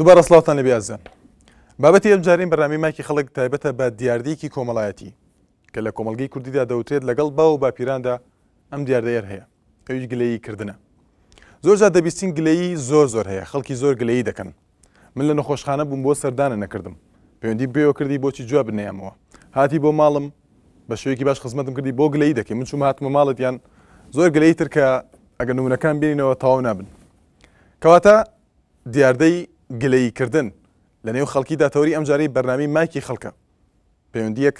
دووبارە سڵاوتان لێبێ ئازیزان. بابەتی ئەمجارەی بەرنامەی مایکی خەڵک تایبەتە بە دیاردەیەکی کۆمەڵایەتی کە لە کۆمەڵگەی کوردیدا دەوترێت لەگەڵ باو و باپیراندا ئەم دیاردەیەر هەیە ئەویش گلەیی کردنە. زۆر جار دەبیستین گلەیی زۆر زۆر هەیە خەڵکی زۆر گلەیی دەکەن من لە نەخۆشخانە بووم بۆ سەردانە نەکردم پەیوەندیم پێوە کردی بۆچی جوابت نەیامەوە هاتی بۆ ماڵم بە شێوەیەکی باش خزمەتم کردی بۆ گلەیی دەکەی من چووم هاتمە ماڵت یان زۆر گلەیی تر کە ئەگەر نمونەکان بینینەوە تەواو نابن کەواتە دیاردەی گلەیی کردن لە نێو خەڵکیدا تەوەری ئەمجارەی بەرنامەی مایکی خەڵکە پەیوەندیەک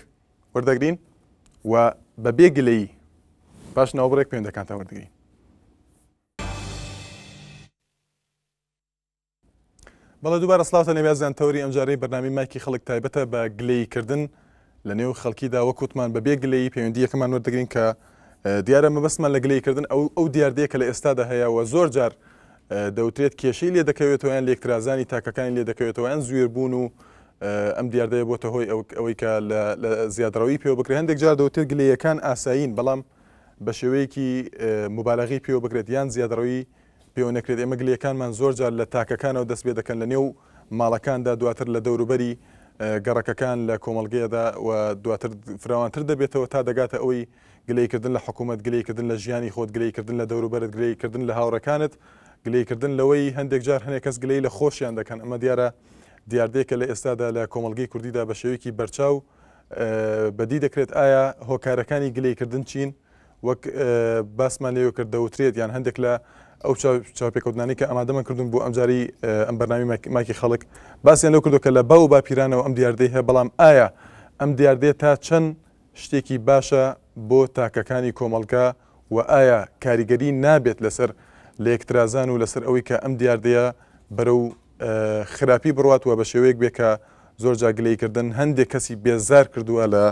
وەردەگرین و بەبێ گلەیی پاش ناوبڕێک پەیوەندەکانتان وەردەگرین. بەڵێ دووبارە سڵاوتان لێبێ ئازیزان تەوەری ئەمجارەی بەرنامەی مایکی خەڵک تایبەتە بە گلەیی کردن لە نێو خەڵکیدا وەک وتمان بە بێ گلەیی پەیوەندی یەکەمان وەردەگرین کە دیارە مەبەستمان لە گلەیی کردن ئەو ئەو دیاردەیە کە لە ئێستادا هەیە و زۆر جار دەوترێت کێشەی لێ دەکەوێتەوە یان لێکترازانی تاکەکانی لێ دەکەوێتەوە یان زویربوون و ئەم دیاردەیە بۆتە هۆی ئەوەی کە لە زیادڕەوی پێوە بکرێت هەندێک جار دەوترێت گلەیەکان ئاسایین بەڵام بە شێوەیەکی مبالغی پێوە بکرێت یان زیادڕەوی پێوە نەکرێت، ئێمە گلەیەکانمان زۆر جار لە تاکەکانەوە دەست پێ دەکەن لە نێو ماڵەکاندا دواتر لە دەوروبەری گەڕەکەکان لە کۆمەڵگەیەدا و دواتر فراوانتر دەبێتەوە تا دەگاتە ئەوەی گلەیکردن لە حکوومەت گلەیکردن لە ژیانی خۆت گلەیکردن لە دەوروبەرت گلەیکردن لە هاوڕێکانت گلەیکردن لەوەی هەندێک جار هەنێک کەس گلەی لە خۆشیان دەکەن ئەمە دیارە دیاردەیەکە لە ئێستادا لە کۆمەڵگەی کوردیدا بە شێوەیەکی بەرچاو بەدی دەکرێت ئایا هۆکارەکانی گلەیکردن چین؟ وەک باسمان لێوە کرد دەوترێت یان هەندێک لە ئەو چاوپێکەوتنانی کە ئامادەمان کردوون بۆ ئەمجاری ئەم بەرنامی ماکی خەڵک باسییان لەو کردو کە لە باو و باپیرانەوە ئەم دیاردەی هەیە بەڵام ئایا ئەم دیاردەیە تا چەند شتێکی باشە بۆ تاکەکانی کۆمەڵگا و ئایا کاریگەری نابێت لەسەر لەیەکترازان و لەسەر ئەوەی کە ئەم دیاردەیە بەرەو خراپی بڕوات و بە شێوەیەک بێ کە زۆر جار گلەیی کردن هەندێک کەسی بێزار کردووە لە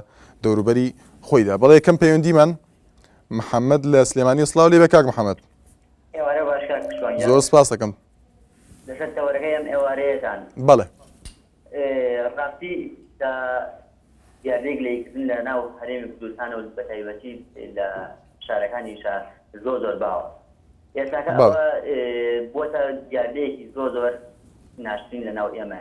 دەوروبەری خۆیدا. بەڵێ یەکەم پەیوەندیمان محەممەد لە سلێمانی سڵاو لێ بێ کاک محەممەد. ئێوارە باش کاک پشتیوان گیان. زۆر سپاس دەکەم. لەسەر تەوەرەکەی ئەم ئێوارەیەتان. بەڵێ. ڕاستی دا دیاردەی گلەییکردن لە ناو هەرێمی کوردستان و بە تایبەتی لە شارەکانیشا زۆر زۆر باوە. ئێستاکە ئەوە بووەتە دیاردەیەکی زۆر زۆر ناشرین لە ناو ئێمە.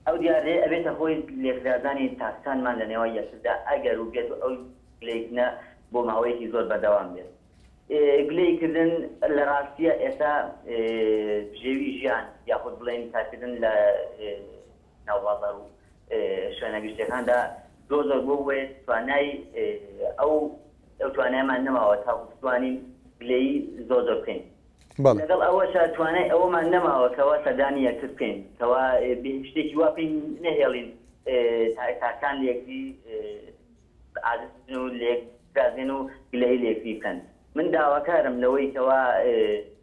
ئەو دیاردەیە ئەبێتە هۆی لێکترازانی تاکەکانمان لە نێوان یەکتردا ئەگەر و بێت و ئەو گلەییکردنە بۆ ماوەیەکی زۆر بەردەوام بێت. گلەییکردن لە ڕاستییا ئێستا بژێوی ژیان یاخود بڵێین کارکردن لە ناو بازاڕ و شوێنە گشتیەکاندا زۆر زۆر بۆ بۆیە توانای ئەو ئەو توانایمان نەماوە تاکو بتوانین گلەیی زۆر زۆر بکەین لەگەڵ ئەوەشا توانای ئەوەمان نەماوە کەوا سەردانی یەکتر بکەین کەوا شتێکی وا بکەین نەهێڵین تاکان لە یەکتری عاجز بن و لێک بترازێن و گلەیی لە یەکتری بکەن. من داواکارم لەوەی کەوا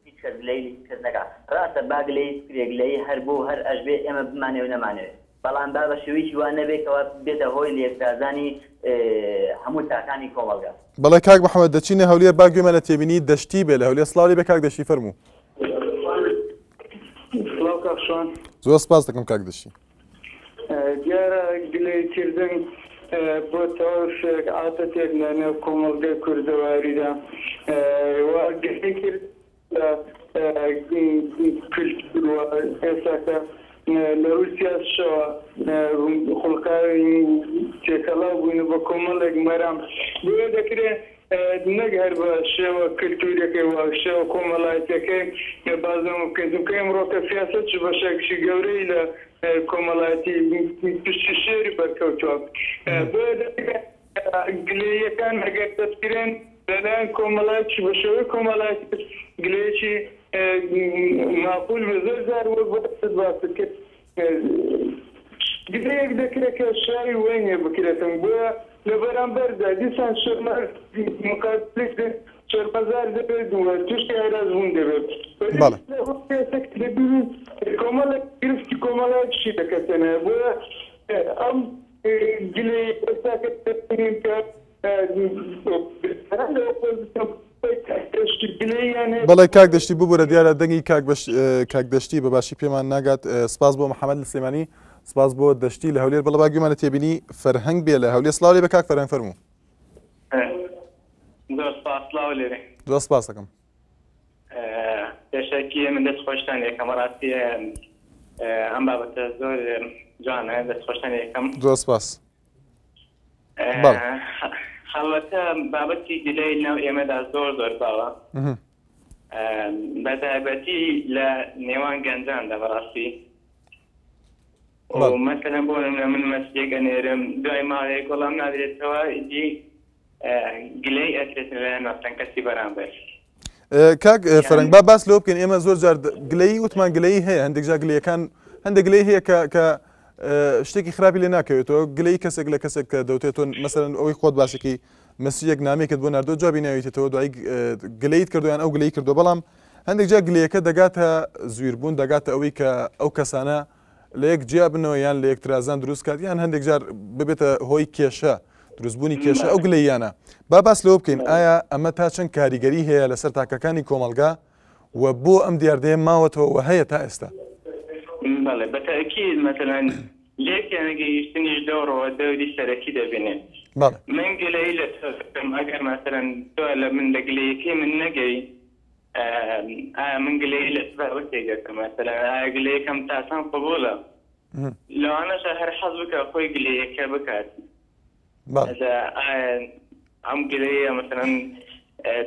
هیچ کەس گلەیی لە هیچ کەس نەکا. ڕاستە با گلەیی بکرێ، گلەیی هەر بوو و هەر ئەشبێ ئێمە بمانەوێ و نەمانەوێ. بەڵام با بە شێوەیەکی وا نەبێ کەوا ببێتە هۆی لێکترازانی هەموو تاکانی کۆمەڵگا. بەڵێ کاک محمد دەچینە هەولێر با گوێمان لە تێبینی دەشتی بێ لە هەولێر سڵاو لێ بێ کاک دەشتی فەرموو. سڵاو کاک شوان. زۆر سپاس دەکەم کاک دەشتی. دیارە گلەییکردن بۆ تەواو عادەتێک لە نێو کۆمەڵگەی کوردەواریدا و گلەییکردن لە کلتور و ئێستاکە لە رووی سیاسیشەوە خوڵقاوین و تێکەڵاو بووین و بە کۆمەڵێک مەرام بۆیە دەکرێ نەک هەر بە شێوە کلتوریەکەی و شێوە کۆمەڵایەتیەکەی باس لەمە بکەین چونکە ئیمڕۆکە سیاسەتیش بەشێکی گەورەی لە کۆمەڵایەتی پشتی شێری بەرکەوتووە بۆیە دەکرێت گلەییەکان ئەگەر دەستگرێن لەلایەن کۆمەڵایەتیش بە شێوەی کۆمەڵایەتی گلەیەکی ماقول بێ زۆر جار وەک باست کرد گلەیەک دەکرێت کە شیاوی وەی نیە بکرێتن بۆیە لە بەرامبەردا دیسان شەرمەزار دەبێت و توشی هەراس بوون دەبێت بەڵێ. دەبینین کۆمەڵێک گرفتی کۆمەڵایەتیشی دەکەتێنەوە بۆیە ئەم گلەیەی ئێستا کە دەبینین کە بەڵێ کاک دەشتی ببورە دیارە دەنگی کاک بەش کاک دەشتی بە باشی پێمان ناگات سپاس بۆ محەممەد لە سلێمانی سپاس بۆ دەشتی لە هەولێر بەڵێ با گوێمان لە تێبینی فەرهەنگ بێ لە هەولێر سڵاو لێ بێ کاک فەرهەنگ فەرموو. زۆر سپاس سڵاو لێ بێ. زۆر سپاس دەکەم. پێشەکی من دەست خۆشتان لێکەم بەڕاستی. ئەم بابەتە زۆر جوانە دەست خۆشتان یەکەم. زۆر سپاس. بەڵێ. هەڵبەتە بابەتی گلەی ناو ئێمەدا زۆر زۆر باوە بەتایبەتی لە نێوان گەنجاندا بەڕاستی مەسەلەن بۆ نمونە من مەسجێک ئەنێرم دوای ماوەیەک وەڵام نادرێتەوە ئیدی گلەی ئەکرێت لەلایەن مەسەلەن کەسی بەرامبەر. کاک فەرەنگ با باس لەوە بکەین ئێمە زۆر جار گلەیی وتمان گلەیی هەیە هەندێک جار گلەیەکان هەندێک گلەی هەیە کە کە شتێکی خراپی لێ ناکەوێتەوە گلەی کەسێک لە کەسێک کە دەوتێت تۆ مەسەرەن ئەوەی خۆت باسێکی مەسیەک نامێکت بۆ ناردۆ جوابی ناویتەوە دوای گلەیت کردویان ئەو گلەی کردو بەڵام هەندێک جار گلەیەکە دەگاتە زویربوون دەگاتە ئەوەی کە ئەو کەسانە لە یەک جیا بنەوە یان لە یەکترازان دروست کات یان هەندێک جار ببێتە هۆی کێشە دروستبوونی کێشە ئەو گلەییانە با باس لەوە بکەین ئایا ئەمە تا چەند کاریگەری هەیە لەسەر تاکەکانی کۆمەڵگا و بۆ ئەم دیاردەیە ماوەتەوە و هەیە تا ئێستا؟ بەڵێ بە تەئکید مەسەلەن لێک تێنەگەیشتنیش لەوڕووە دەوری سەرەکی دەبینێ. بەڵێ. من گلەیی لە تۆ دەکەم ئەگەر مەسەلەن تۆ لە من لە گلەییەکەی من نەگەی ئایا من گلەیی لە چ بابەتێک دەکەم مەسەلەن ئایا گلەیەکەم تا چەند قبوڵە؟ لەوانەشە هەر حەز بکا خۆی گلەیەکە بکات. ئایا ئەم گلەیە مەسەلەن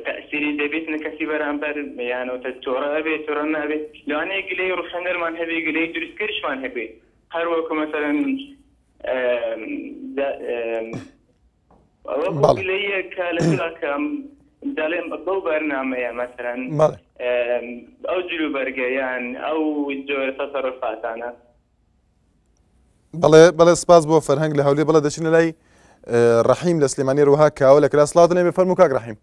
تەئسیری دەبێت لە کەسی بەرامبەر یان ئەوتە تۆڕە ئەبێت تۆڕە نابێت لەوانەیە گلەی ڕوخێنەرمان هەبێ گلەی دروستکەریشمان هەبێ هەر وەکو مەسەلەن وەکو گلەیەک کە لە کەم دەڵێم بەو بەرنامەیە مەسەلەن ئەو جلوبەرگە یان ئەو جۆرە تەسەروفاتانە بەڵێ بەڵێ سپاس بۆ فەرهەنگ لە هەولێر بەڵێ دەچینە لای ڕەحیم لە سلێمانی روها کاوە لە کرا سڵاوت نەبێ فەرموو کاک ڕەحیم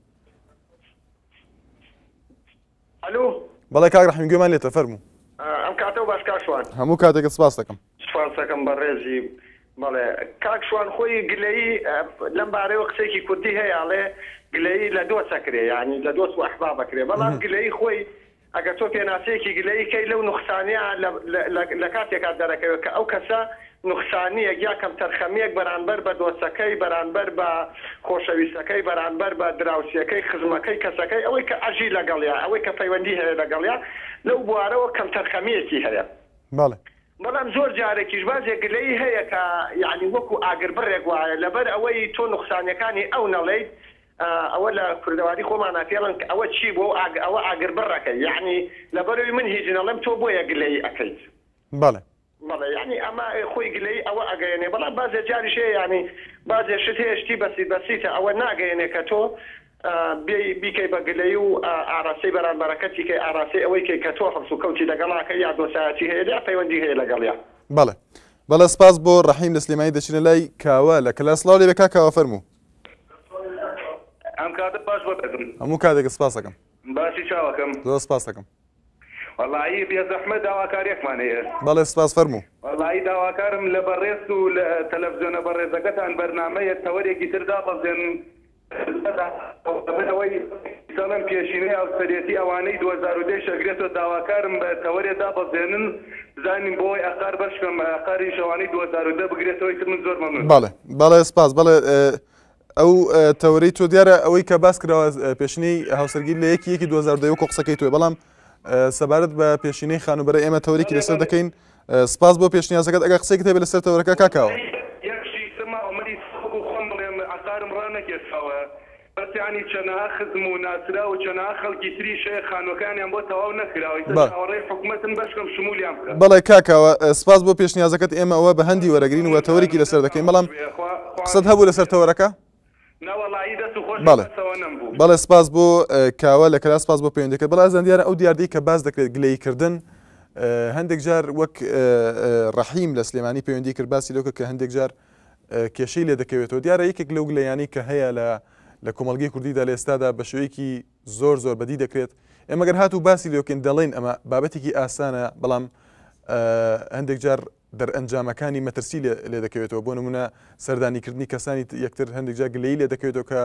ئەلو بەڵێ کاک ڕەحیم گوێمان لێتە فەرموو ئەم کاتە و باش کاک شوان هەموو کاتێکت سپاس دەکەم سپاس دەکەم بەڕێزی بەڵێ کاک شوان خۆی گلەیی لەم بارەیەوە قسەیەکی کوردی هەیە ئەڵێ گلەیی لە دۆست ئەکرێ یانی لە دۆست و ئەحباب ئەکرێ بەڵام گلەیی خۆی ئەگەر تۆ پێناسەیەکی گلەیی کەی لەو نوخسانە لە کاتێکا دەرەکەوێت کە ئەو کەسە نوخسانیەک یا کەمتەرخەمیەک بەرانبەر بە دۆستەکەی، بەرانبەر بە خۆشەویستەکەی، بەرانبەر بە دراوسێکەی، خزمەکەی، کەسەکەی، ئەوەی کە ئەژی لەگەڵیا، ئەوەی کە پەیوەندی هەیە لەگەڵیا، لەو بوارەوە کەمتەرخەمیەکی هەیە. بەڵێ. بەڵام زۆر جارێکیش بازێ گلەیی هەیە کە یەعنی وەکو ئاگربڕێک وایە لەبەر ئەوەی تۆ نوخسانیەکانی ئەو نەڵێیت ئەوە لە کوردەواری خۆمانا پێڵن کە ئەوە چی بووە و ئەوە ئاگربڕەکە یەعنی لەبەرئەوی من هیچ نەڵێم تۆ بۆیە گلەیی ئەکەیت. بەڵێ. بەڵێ یەعنی ئەمە خۆی گلەیی ئەوە ئەگەیەنێ بەڵام بازێ جاریش هەیە یەعنی بازێ شت هەیە شتی بەسیت بەسیتە ئەوە ناگەیەنێ کە تۆ بێی بیکەی بە گلەیی و ئاراستەی بەرانبەرەکەتی کەی ئاراستەی ئەوەی کەی کە تۆ هەڵسوکەوتی لەگەڵا کەی یا دۆسایەتی هەیە یا پەیوەندی هەیە لەگەڵیا. بەڵێ بەڵێ سپاس بۆ ڕەحیم لە سلێمانی دەچینە لای کاوە لە کەلار سڵاو لێبێ کاک کاوە فەرموو. ئەم کاتە باش بەڕێزم. هەموو کاتێکت سپاس دەکەم. باسی چاوەکەم. زۆر سپاس دەکەم. وەڵایی بێزەحمەت داواکاریەکمان هەیە. بەڵێ سپاس فەرموو. وەڵایی داواکارم لە بەڕێز و لە تەلەفزیۆنە بەڕێزەکەتان بەرنامەیە تەوەرێکی تر دابەزێنن لەبەر ئەوەی دەڵێم پێشینەی هاوسەرێتی ئەوانەی 2010 یش ئەگرێتەوە داواکارم بە تەوەرێ دابەزێنن بزانین بۆ ئەوەی ئەقار بەشکەم ئەقاریش ئەوانەی 2010 بگرێتەوە ئیتر من زۆر مەمنونم. بەڵێ بەڵێ سپاس بەڵێ ئەو تەوەرەی تۆ دیارە ئەوەی کە باس کراوە پێشینەی هاوسەرگیری لە یەکی یەکی 2010 وەکو قسەکەی تۆی بەڵام سەبارەت بە پێشینەی خانووبەرە ئێمە تەوەرێکی لەسەر دەکەین سپاس بۆ پێشنیازەکەت ئەگەر قسەیەکت هەبێت لەسەر تەوەرەکە کاک کاوە. یەک شتی تر ماوە منیش وەکو خۆم بڵێم عەقارم ڕانەکێشاوە بەس یانی چەنەها خزم و ناسراو و چەنەها خەڵکی تریش هەیە خانوەکانیان بۆ تەواو نەکراوە ئیتر بەڵێ. چاوەڕێی حکومەتن بەشکەم شمولیان بکا. بەڵێ کاک کاوە سپاس بۆ پێشنیازەکەت ئێمە ئەوە بە هەندی وەرەگرین و تەوەرێکی لەسەر دەکەین بەڵام قسەت هەبوو لەسەر تەوەرەکە؟ نەوەڵایی دەست و خۆش بەڵێ بەسەوە نەمبوو. بەڵێ سپاس بۆ کاوە لە کەرا سپاس بۆ پەیوەندیەکەت بەڵێ ئازیزان دیارە ئەو دیاردەی کە باس دەکرێت گلەیی کردن هەندێک جار وەک ڕەحیم لە سلێمانی پەیوەندی کرد باسی لەو کرد کە هەندێک جار کێشەی لێ دەکەوێتەوە دیارە یەکێک لەو گلەیانەی کە هەیە لە لە کۆمەڵگەی کوردیدا لە ئێستادا بە شێوەیەکی زۆر زۆر بەدی دەکرێت ئێمە گەر هاتوو باسی لێوکەین دەڵێن ئەمە بابەتێکی ئاسانە بەڵام هەندێک جار دەرئەنجامەکانی مەترسی لێ دەکەوێتەوە بۆ نمونە سەردانیکردنی کەسانی یەکتر هەندێک جار گلەیی لێ دەکەوێتەوە کە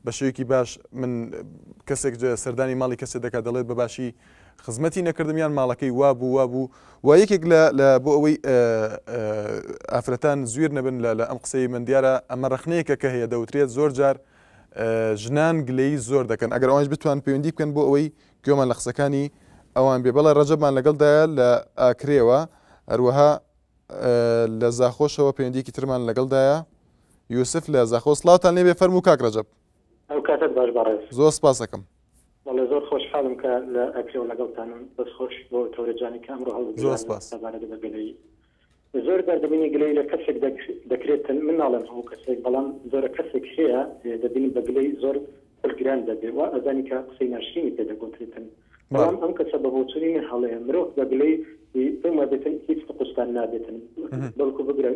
بە شێوەیەکی باش من کەسێک سەردانی ماڵی کەسێک دەکات دەڵێت بە باشی خزمەتی نەکردم یان ماڵەکەی وابوو وابوو و یەکێک لە لە بۆ ئەوەی ئافرەتان زویر نەبن لە لە ئەم قسەی من دیارە ئەمە ڕەخنەیەکە کە هەیە دەوترێت زۆر جار ژنان گلەیی زۆر دەکەن ئەگەر ئەوانش بتوان پەیوەندی بکەن بۆ ئەوەی گوێمان لە قسەکانی ئەوان بێ بەڵێ ڕەجەبمان لەگەڵدایە لە ئاکرێوە. هەروەها لە زاخۆشەوە پەیوەندیەکی ترمان لەگەڵدایە یوسف لە زاخۆ سڵاوتان لێبێ فەرموو کاک ڕەجەب. ئەو کاتەت باش بەڕێز. زۆر سپاسەکەم. بەڵێ زۆر خۆشحاڵم کە لە ئەکرەوە لەگەڵتانم دەست خۆش بۆ تەورە جانی کە ئەمڕۆ زۆر هەڵبژاردن سپاس. سەبارەت بە گلەیی زۆر جار دەبینی گلەیی لە کەسێک دەکرێتن من ناڵێم هەموو کەسێک بەڵام زۆرە کەسێک هەیە دەبینی بە گلەی زۆر خولگران دەبێ وا ئەزانی کە قسەی ناشرینی پێ دەگۆترێتن بەڵام ئەم کەسە بە بۆچوونی من هەڵەیە مرۆڤ بە گلەی پێم وابێتن هیچ قوستان نابێتن بەڵکو بگرە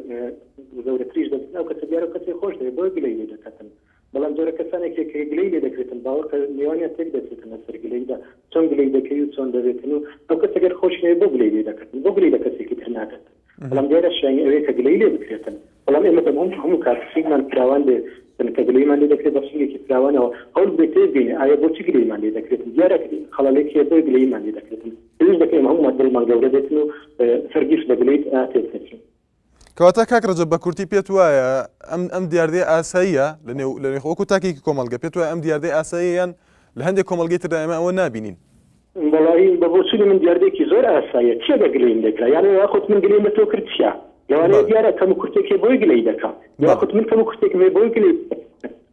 گەورەتریش دەبێتن ئەو کەسە دیارە کەسی خۆش دەوێت بۆیە گلەی لێ دەکاتن بەڵام جۆرە کەسانێک هەیە کە گلەی لێ دەکرێتن باوەڕکە نێوانیان تێک دەچێتن لەسەر گلەیدا چۆن گلەی دەکەی و چۆن دەبێتن و ئەو کەسە گەر خۆشی نەوێت بۆ گلەی لێ دەکاتن بۆ گلەی لە کەسێکی تر ناکات بەڵام دیارە شایانی ئەوەیە کە گلەی لێ بکرێتن بەڵام ئێمە دەبوو هەموو کات سینگمان فراوان بێ کە گلەیمان لێ دەکرێت بە سینگێکی فراوانەوە هەوڵ بدەین تێبگەین ئایا بۆچی گلەیمان لێ دەکرێتن دیارە خەڵەلێک هەیە بۆیە گلەیمان لێ دەکرێتن پێویست دەکەین ئێمە هەموومان دڵمان گەورە بێتن و هەرگیز بە گلەی تێک نەچین. کەواتە کاک ڕەجەب بە کورتی پێت وایە ئەم ئەم دیاردەیە ئاساییە لە نێو لە نێو وەکو تاکێکی کۆمەڵگە پێت وایە ئەم دیاردەی ئاساییە یان لە هەندێک کۆمەڵگەی تردا ئێمە ئەوە نابینین؟ وەڵایی بە بۆچوونی من دیاردەیەکی زۆر ئاساییە چیە بە گلەییم لێکرا یان یاخود من گلەیم لە تۆ کرد چیە لەوانەیە دیارە کەم و کورتێک هەیە بۆی گلەیی دەکا یاخود من کەم و کورتێکم هەیە بۆی گلەیی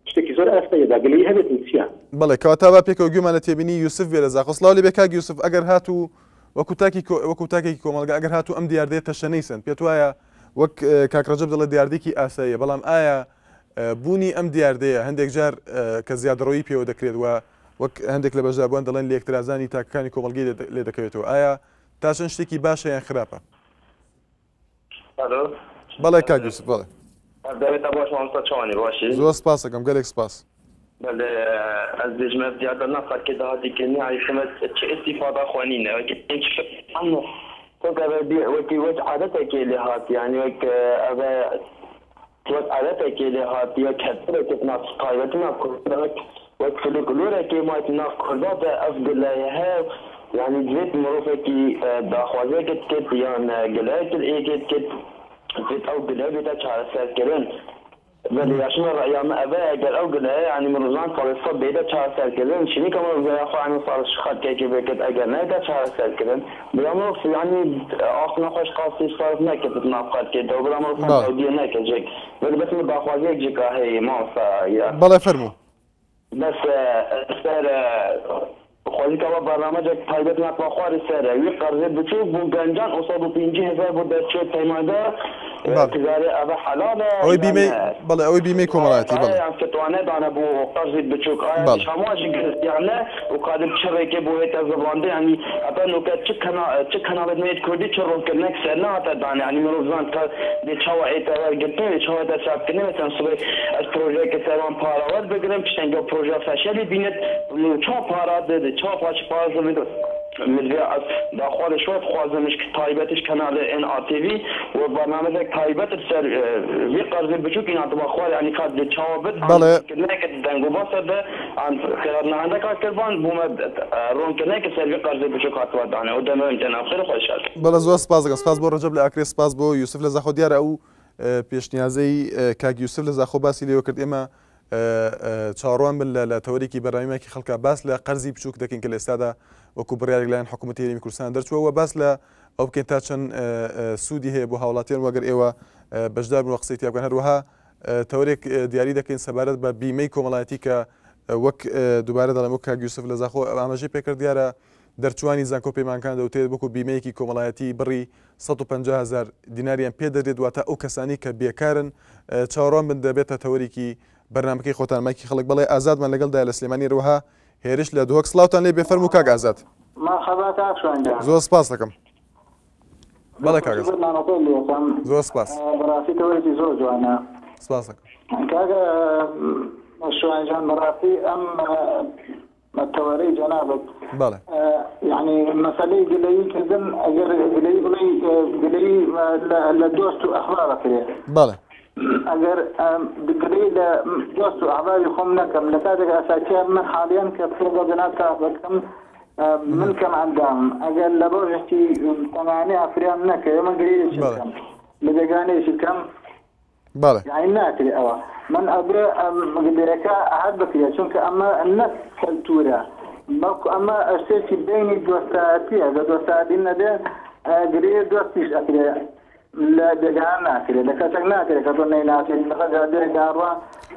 شتێکی زۆر ئاساییە با گلەیی هەبێتن چیە؟ بەڵێ کەواتە با پێکەوە گوێمان لە تێبینی یوسف بێ لە زاخۆ سڵاو لێبێ کاک یوسف ئەگەر هاتوو وەکو تاکی وەکو تاکێکی کۆمەڵگە ئەگەر هاتوو ئەم دیاردەیە تەشەنەی سەند پێت وایە وەک کاک ڕەجەب دەڵێت دیاردەیەکی ئاساییە بەڵام ئایا بوونی ئەم دیاردەیە هەندێک جار کە زیادەڕۆیی پێوە دەکرێت و وەک هەندێک لە بەشداربووان دەڵێن لێکترازانی تاکەکانی کۆمەڵگەی لێ دەکەوێتەوە ئایا تا چەند شتێکی باشە یان خراپە؟ ئەلۆ. بەڵێ کاک یوسف بەڵێ. دەمتان باش مامۆستا چۆنی باشی؟ زۆر سپاسەکەم گەلێک سپاس. بەلێ ئەز بێژم ئەڤ دیاردە ناو خەلکێ دا هاتî kirinê yanî xwe çi îstîfada xwe nîne wekî çunke ev wekî wek adetekê lê hatî yanî wek ev wek adetekê lê hatî wek keltûrekê di nav taybetî nav kurda de wek wek folklorekê ma di nav kurda de ev gileye heye yanî divêt mirovekî daxwaziyekê dikit yan gileyekê li êkê dikit divêt ew gile bête çareserkirin. Belê ya şima reya me ev e eger ew gile yanî mirozan salê sed bête çareserkirin şînîka mirov geya xwe yanî sal ji xelkekê bêkit eger neyête çareserkirin bila mirov yanî axina xwe ji qasî serf neke di nav xelkê de û bila mirov xwe tewdiyê neke cik belê bes min daxwaziyek cika heyî mamosta ya. Belê fermo. Bes ser xwezîka we bernamecek taybet nexwe xwarê ser wî qerzê biçûk bo gencan û 150 hezar bo derçûyê peymangeha ticarê eve helal e ئەوەی بیمەی بەڵێ ئەوەی بیمەی کۆمەڵایەتی بەڵێ. یان فتوا nedane bo qerzê biçûk aya بەڵێ. çawa jî girtiyan e û ka dê çi rêkê bo hête zivandin yanî heta nûke çi kena çi kanalê me yê kurdî çi ronkirinek ser nehate danê yanî mirov zan ka dê çawa ête wergirtin dê çawa ête çapkirinê mesela sibê ez projeyeke ser wan para werbigirim tiştên ew projeya feşelî bînit min çawa para dide çawa paşî para zivî min divê ez daxwazê ji we dixwazim ji taybetî ji kanalê NATV û bernameyek taybet li ser vî qerzê biçûk îna diba xwar yanî ka dê çawa bit an Belê. kirineke di dengûbasa de an xêratnahendeka kirban bo me ronkirineke ser vî qerzê biçûk hatibe danê û demê wê têne xêr û xweşer. بەڵێ زۆر سپاس دەکەم سپاس بۆ ڕەجەب لە ئاکرێ سپاس بۆ یوسف لە زاخۆ دیارە ئەو پێشنیازەی کاک یوسف لە زاخۆ باسی لێوە کرد ئێمە چاوەڕوان بن لە تەوەرێکی بەرنامەیەکی خەڵکە باس لە قەرزی بچووک دەکەین کە لە ئێستادا وەکو بڕیارێک لایەن حکوومەتی هەرێمی کوردستان دەرچووە و باس لە ئەو بکەین تا چەند سوودی هەیە بۆ هاوڵاتیان وەگەر ئێوە بەشدار بن و قسەی تیا بکەن هەروەها تەوەرێک دیاری دەکەین سەبارەت بە بیمەی کۆمەڵایەتی کە وەک دووبارە دەڵێم وەک کاک یوسف لە زاخۆ ئاماژەی پێکرد دیارە دەرچوانی زانکۆ پەیمانگان دەوترێت وەکو بیمەیەکی کۆمەڵایەتی بڕی 150 هەزار دیناریان پێ دەدرێت واتە ئەو کەسانی کە بێکارن چاوەڕوان بن دەبێتە تەوەرێکی بەرنامەکەی خۆتان مایکی خەڵک بەڵێ ئازادمان لەگەڵدایە لە سلێمانی هەروەها هێرش لە دهۆک سڵاوتان لێ بێ فەرموو کاک ئازاد. مەرحەبا کاک شوان گیان. زۆر سپاس دەکەم. بەڵێ کاک ئازاد. بەرنامەکەی لێ یەکەم. زۆر سپاس. بەڕاستی تەوەرێکی زۆر جوانە. سپاس دەکەم. کاک شوان گیان بەڕاستی ئەم تەوەرەی جەنابت بەڵێ. یەعنی مەسەلەی گلەیی کردن ئەگەر گلەیی بڵێی گلەیی لە دۆست و ئەحباب ئەکرێ. بەڵێ. ئەگەر گلەیی لە دۆست و ئەحبابی خۆم نەکەم لە کاتێک ئاساکیە من حالیەن کە قسە لەگەڵ جەنابتا دەکەم من کەم ئەندامم ئەگەر لە ڕۆژێکی تەنانەی ئافریام نەکەوێ من گلەیی لە چی بکەم لە بێگانەیەکی بکەم بەڵێ. یانی ناکرێ ئەوە من ئەبێ گلەیەکە هەر بکرێ چونکە ئەمە نەک کەلتورە بەڵکو ئەمە شتێکی بینی دۆستایەتیە گە دۆستایەتی نەبێ. گرێ دۆستیش ئەکرێ لە بێگانە ناکرێ لە کەسێک ناکرێ کە تۆ نەیناسیت لەسەر جادەیەک داڕوا.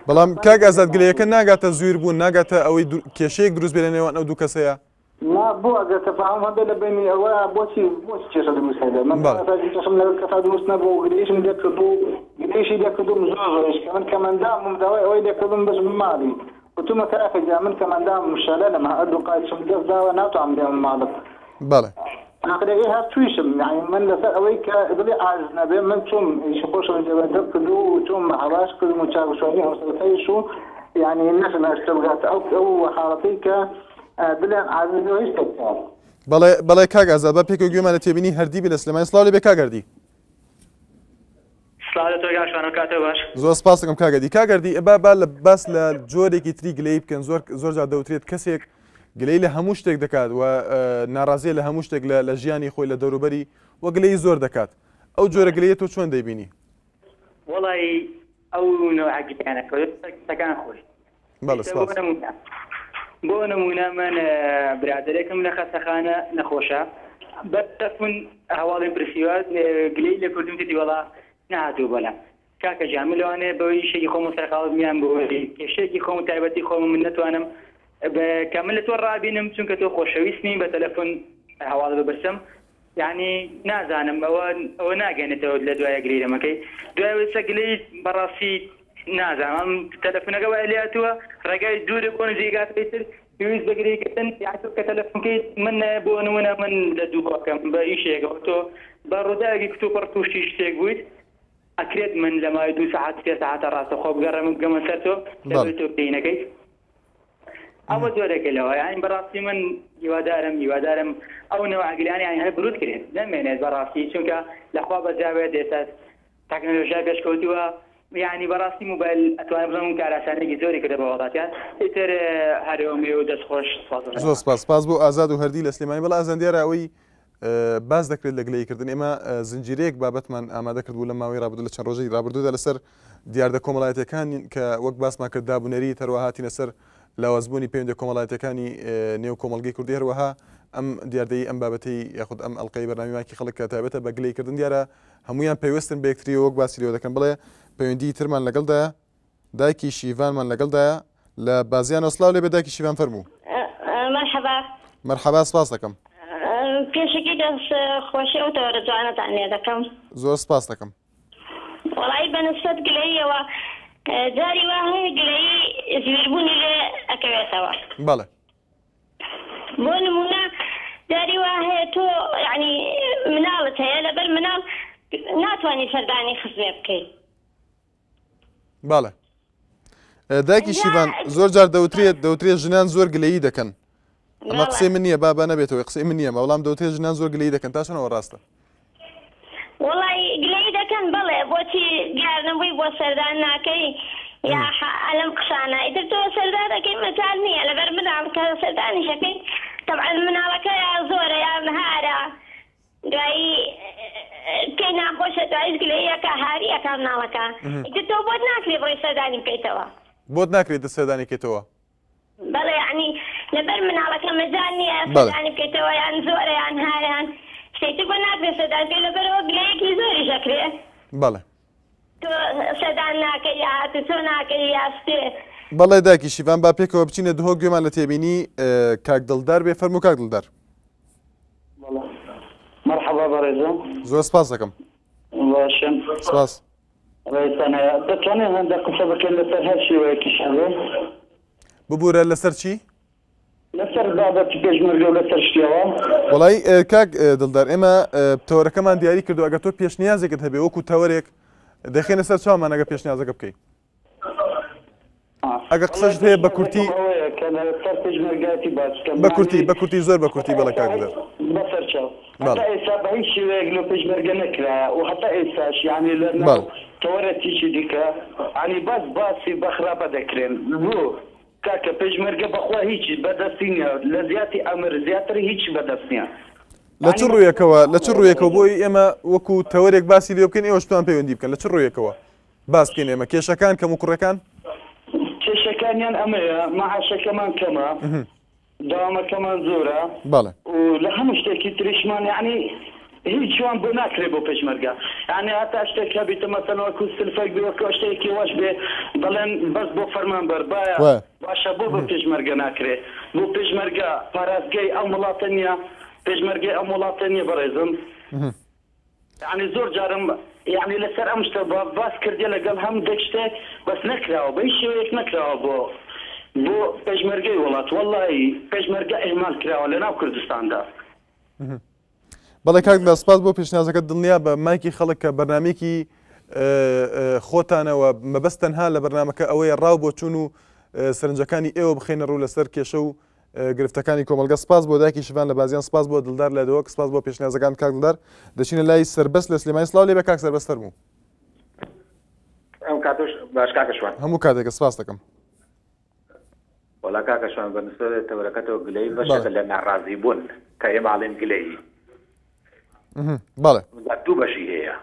بەڵام کاک ئازاد گلەیەکە ناگاتە زویر بوون ناگاتە ئەوەی کێشەیەک دروست بێ لە نێوان ئەو دوو کەسەیا؟ نا بۆ ئەگەر تەفاهوم هەبێ لە بەینی ئەوە بۆچی بۆچی کێشە دروست هەبێ من بەڵێ. کێشەم لەگەڵ کەسا دروست نەبووە و گلەییشم لێ کردووە و گلەییشی لێ کردووم زۆر زۆریش کە من کەمەندام بووم داوای ئەوەی لێ کردووم بچمە ماڵی وتومە کاکە گیان من کەمەندامم شەلەلم هەردوو قاچم دەست داوە ناتوانم بێمە ماڵت بەڵێ. ئاخرەکەی هەر تویشم یانی من لەسەر ئەوەی کە دڵی عاجز نەبێ من چووم ئیشی خۆشم جێبەجێ کردو و چووم هەواش کردم و چاکوچۆنی هاوسەرەکەیش و یانی نەشم هێشتە بگاتە ئەو ئەو حاڵەتەی کە دڵیان عاجز بێ و هیچ شتێک بکات. بەڵێ بەڵێ کاک ئازاد با پێکەوە گوێمان لە تێبینی هەردی بێ لە سلێمانی سڵاو لێ بێ کاک هەردی. سڵاو لە تۆ کاک شوان ئەو کاتە باش. زۆر سپاس دەکەم کاک هەردی. کاک هەردی با با لە باس لە جۆرێکی تری گلەیی بکەن زۆر زۆر جار دەوترێت کەسێک گلەیی لە هەموو شتێک دەکات و ناڕازیە لە هەموو شتێک لە ژیانی خۆی لە دەوروبەری و گلەیی زۆر دەکات ئەو جۆرە گلەیە تۆ چۆن دەیبینی؟ وەڵی ئەو نەوعە گریانە کەسەکان خۆش بەڵێ ئێستا بۆ سپاس. نمونە بۆ نمونە من برادەرێکم لە خەستەخانە نەخۆشە بە تەلەفون هەواڵیم پرسیوە گلەیی لە کردم وتی وەڵا نەهاتووە بۆلام کاکە گیان من لەوانەیە بە ئیشێکی خۆم و سەرقاڵ بم یان بۆ کێشەیەکی خۆم و تایبەتی خۆم من نەتوانم بە کە من لە تۆ ڕابینم چونکە تۆ خۆشەویستمی بە تەلەفون هەواڵ بپرسم یعنی نازانم ئەوە ئەوە ناگەێنێتەوە لە دوایە گلەی لەمەکەی دوای ئێستا گلەی بەڕاستی نازانم ئەم تەلەفونەکە وای لێهاتووە ڕێگای دوورە بۆ نزیکاتەکەی تر پێویست بە گرێکردن یان تۆ کە تەلەفونکەی من بۆ نمونە من لە دووکەم بە ئیشێکەوە تۆ بە ڕووداوێکی کتوپڕ تووشی شتێک بوویت ئەکرێت من لە ماوەی دوو سەعات سێ سەعاتە ڕاستەوخۆ بگەڕێم و بگەمە سەر تۆ لەبەر تۆ پێی نەکەیت ئەوە جۆرێکە لەوە یانی بەڕاستی من هیوادارم هیوادارم ئەو نەوعە گلانە یانی هەر بروت کرێت نەمێنێت بەڕاستی چونکە لەخوا بەزیاوێت ئێستا تەکنەلۆژیا پێشکەوتووە یانی بەڕاستی موبایل ئەتوانم بڵێم کارئاسانیەکی زۆری کردە بە وڵاتیان ئیتر هەرێومێ و دەستخۆش سپاس زۆر سپاس سپاس بۆ ئازاد و هەردی لە سلێمانی بەڵا ئازان دیارە ئەوەی باس دەکرێت لە گلەییکردن، ئێمە زنجیرەیەک بابەتمان ئامادە کردبوو لەم ماوەی ڕابردوو لە چەند ڕۆژی ڕابردوودا لەسەر دیاردە کۆمەڵایەتیەکان کە وەک باسمان کرد دابونەریت هەروەها هاتینە سەر لاوازبوونی پەیوەندە کۆمەڵایەتیەکانی نێو کۆمەڵگەی کوردی هەروەها ئەم دیاردەی ئەم بابەتەی یاخود ئەم ئەڵلقەی بەرنامی ماکی خەڵک کە تایبەتە بە گلەیکردن دیارە هەمویان پەیوەستن بە یەکتریەوە وەک باسی لێوە دەکەن بڵێ پەیوەندی ترمان لەگەڵدایە دایکی شیڤانمان لەگەڵدایە لە بازیانەوە سڵاو لێبێ دایکی شیڤان فەرموو. مەرحەبا. مەرحەبا سپاس دەکەم. پێشەکی دەست خۆشی ئەو تەوەرە جوانەتان لێ دەکەم. زۆر سپاس دەکەم. وەڵایی بە نسبەت گلەییەوە جاری وا هەیە گلەیی زویربوونی لێ ئەکەوێتەوە. بەڵێ. بۆ نموونە جاری وا هەیە تۆ یانی مناڵت هەیە لەبەر مناڵ ناتوانی سەردانی خزمێ بکەی. بەڵێ دایکی شیڤان زۆر جار دەوترێت دەوترێت ژنان زۆر گلەیی دەکەن ئەمە قسەی من نییە بابا نەبێتەوە قسەی من نییە بەڵام دەوترێت ژنان زۆر گلەیی دەکەن تا چەندەوە ڕاستە وڵی گلەیی دەکەن بەڵێ بۆچی دیار نەبووی بۆ سەردان ناکەی یا ئەلم قسانە ئیتر تۆ سەردان دەکەی مەجال نییە لەبەر مناڵ کە سەردانیشەکەی تەبعەن مناڵەکە زۆرە یان هارە دوایی پێی ناخۆشە دوایش گلەیی ئەکا هاری ئەکا مناڵەکە ئیتر تۆ بۆت ناکرێ بڕۆی سەردانی بکەیتەوە. بۆت ناکرێت سەردانی کەیتەوە؟ بەڵێ یەعنی لەبەر مناڵەکە مەجال نییە سەردانی بکەیتەوە یان زۆرە یان هارە یان شتێکی تر بۆ ناکرێ سەردانی بکەی لەبەرئەوە گلەیەکی زۆریش ئەکرێ. بەڵێ. تۆ سەردان ناکەی یا هاتوچۆ ناکەی یا شتێ. بەڵێ دایکی شیڤان با پێکەوە بچینە دهۆک گوێمان لە تێبینی کاک دڵدار بێ فەرموو کاک دڵدار. بەڵێ مەرحەبا بەڕێزم. زۆر سپاس دەکەم. باشم. سپاس. ڕێزتان هەیە دەتوانین هەندێک قسە بکەین لەسەر هەر شێوەیەکیش هەبێ؟ ببورە لەسەر چی؟ لەسەر بابەتی پێشمەرگە و لەسەر شتیەوە. وەڵایی کاک دڵدار ئێمە تەوەرەکەمان دیاری کردو ئەگەر تۆ پێشنیازێکت هەبێ وەکو تەوەرێک دەخێنە سەر چاومان ئەگەر پێشنیازەکە بکەی. ئەگەر قسەشت هەیە بە کورتی بە کورتی بە کورتی زۆر بە کورتی بەڵێ کاک دڵدار. بەسەر چاو. هەتا ئێستا بە هیچ شێوەیەک لۆ پێشمەرگە نەکرایە و هەتا ئێستاش یانی لە ناو تەوەرەتیکی دیکە یانی بەس باسی بە خراپە دەکرێن بۆ کاکە پێشمەرگە بەخوا هیچی بەدەستی نیە لە زیاتی ئەمر زیاتر هیچی بەدەست نیە. لە چ ڕوویەکەوە لە چ ڕوویەکەوە بۆی ئێمە وەکو تەوەرێک باسی لێ بکەین ئێوەش بتوان پەیوەندی بکەن لە چ ڕوویەکەوە باس بکەین ئێمە کێشەکان کەم و کوڕەکان؟ کێشەکانیان ئەمەیە مەعاشەکەمان کەمە دەوامەکەمان زۆرە بەڵێ و لە هەموو شتێکی تریشمان یەعنی. هیچ وان بۆ ناکرێ بۆ پێشمەرگە یانی هەتا شتێک هەبیتە مەسەلەن وەکو سلفێک بێ وەکو شتێکی واش بێ دەڵێن بەس بۆ فەرمانبەر بایە باشە بۆ بە پێشمەرگە ناکرێ بۆ پێشمەرگە پارازگەی ئەم وڵاتە نییە پێشمەرگەی ئەم وڵاتە نییە بەڕێزم یانی زۆر جارم یانی لەسەر ئەم شتە باس کردیە لەگەڵ هەم دەک شتێک بەس نەکراوە بە هیچ شێوەیەک نەکراوە بۆ بۆ پێشمەرگەی وڵات وەڵی پێشمەرگە ئیهمال کراوە لەناو کوردستاندا. بەڵێ کاک دڵدار سپاس بۆ پێشنیازەکەت دڵنیا بە مایکی خەڵک کە بەرنمەیەکی خۆتانەوە مەبەست تەنها لە بەرنمەکە ئەوەیە ڕاو بۆچوون و سەرنجەکانی ئێوە بخینە ڕوو لەسەر کێشە و گرفتەکانی کۆمەلگە سپاس بۆ داکی شڤان لە بازیان سپاس بۆ دڵدار لە دهۆک سپاس بۆ پێشنیازەکان کاک دڵدار دەچینە لای سەربەست لە سلێمانی سڵاو لێ بێ کاک سەربەست فەرموو ئەم کاتەش باش کاکە شوان هەموو کاتێکە سپاس دەکەم وەڵا کاکە شوان بە نسبەت تەوەرەکەتەوە گلەیی بەشێکە لە ناڕازی بوون کە ئێمە ئەڵێن گلەیی. بەڵێ. دوو بەشی هەیە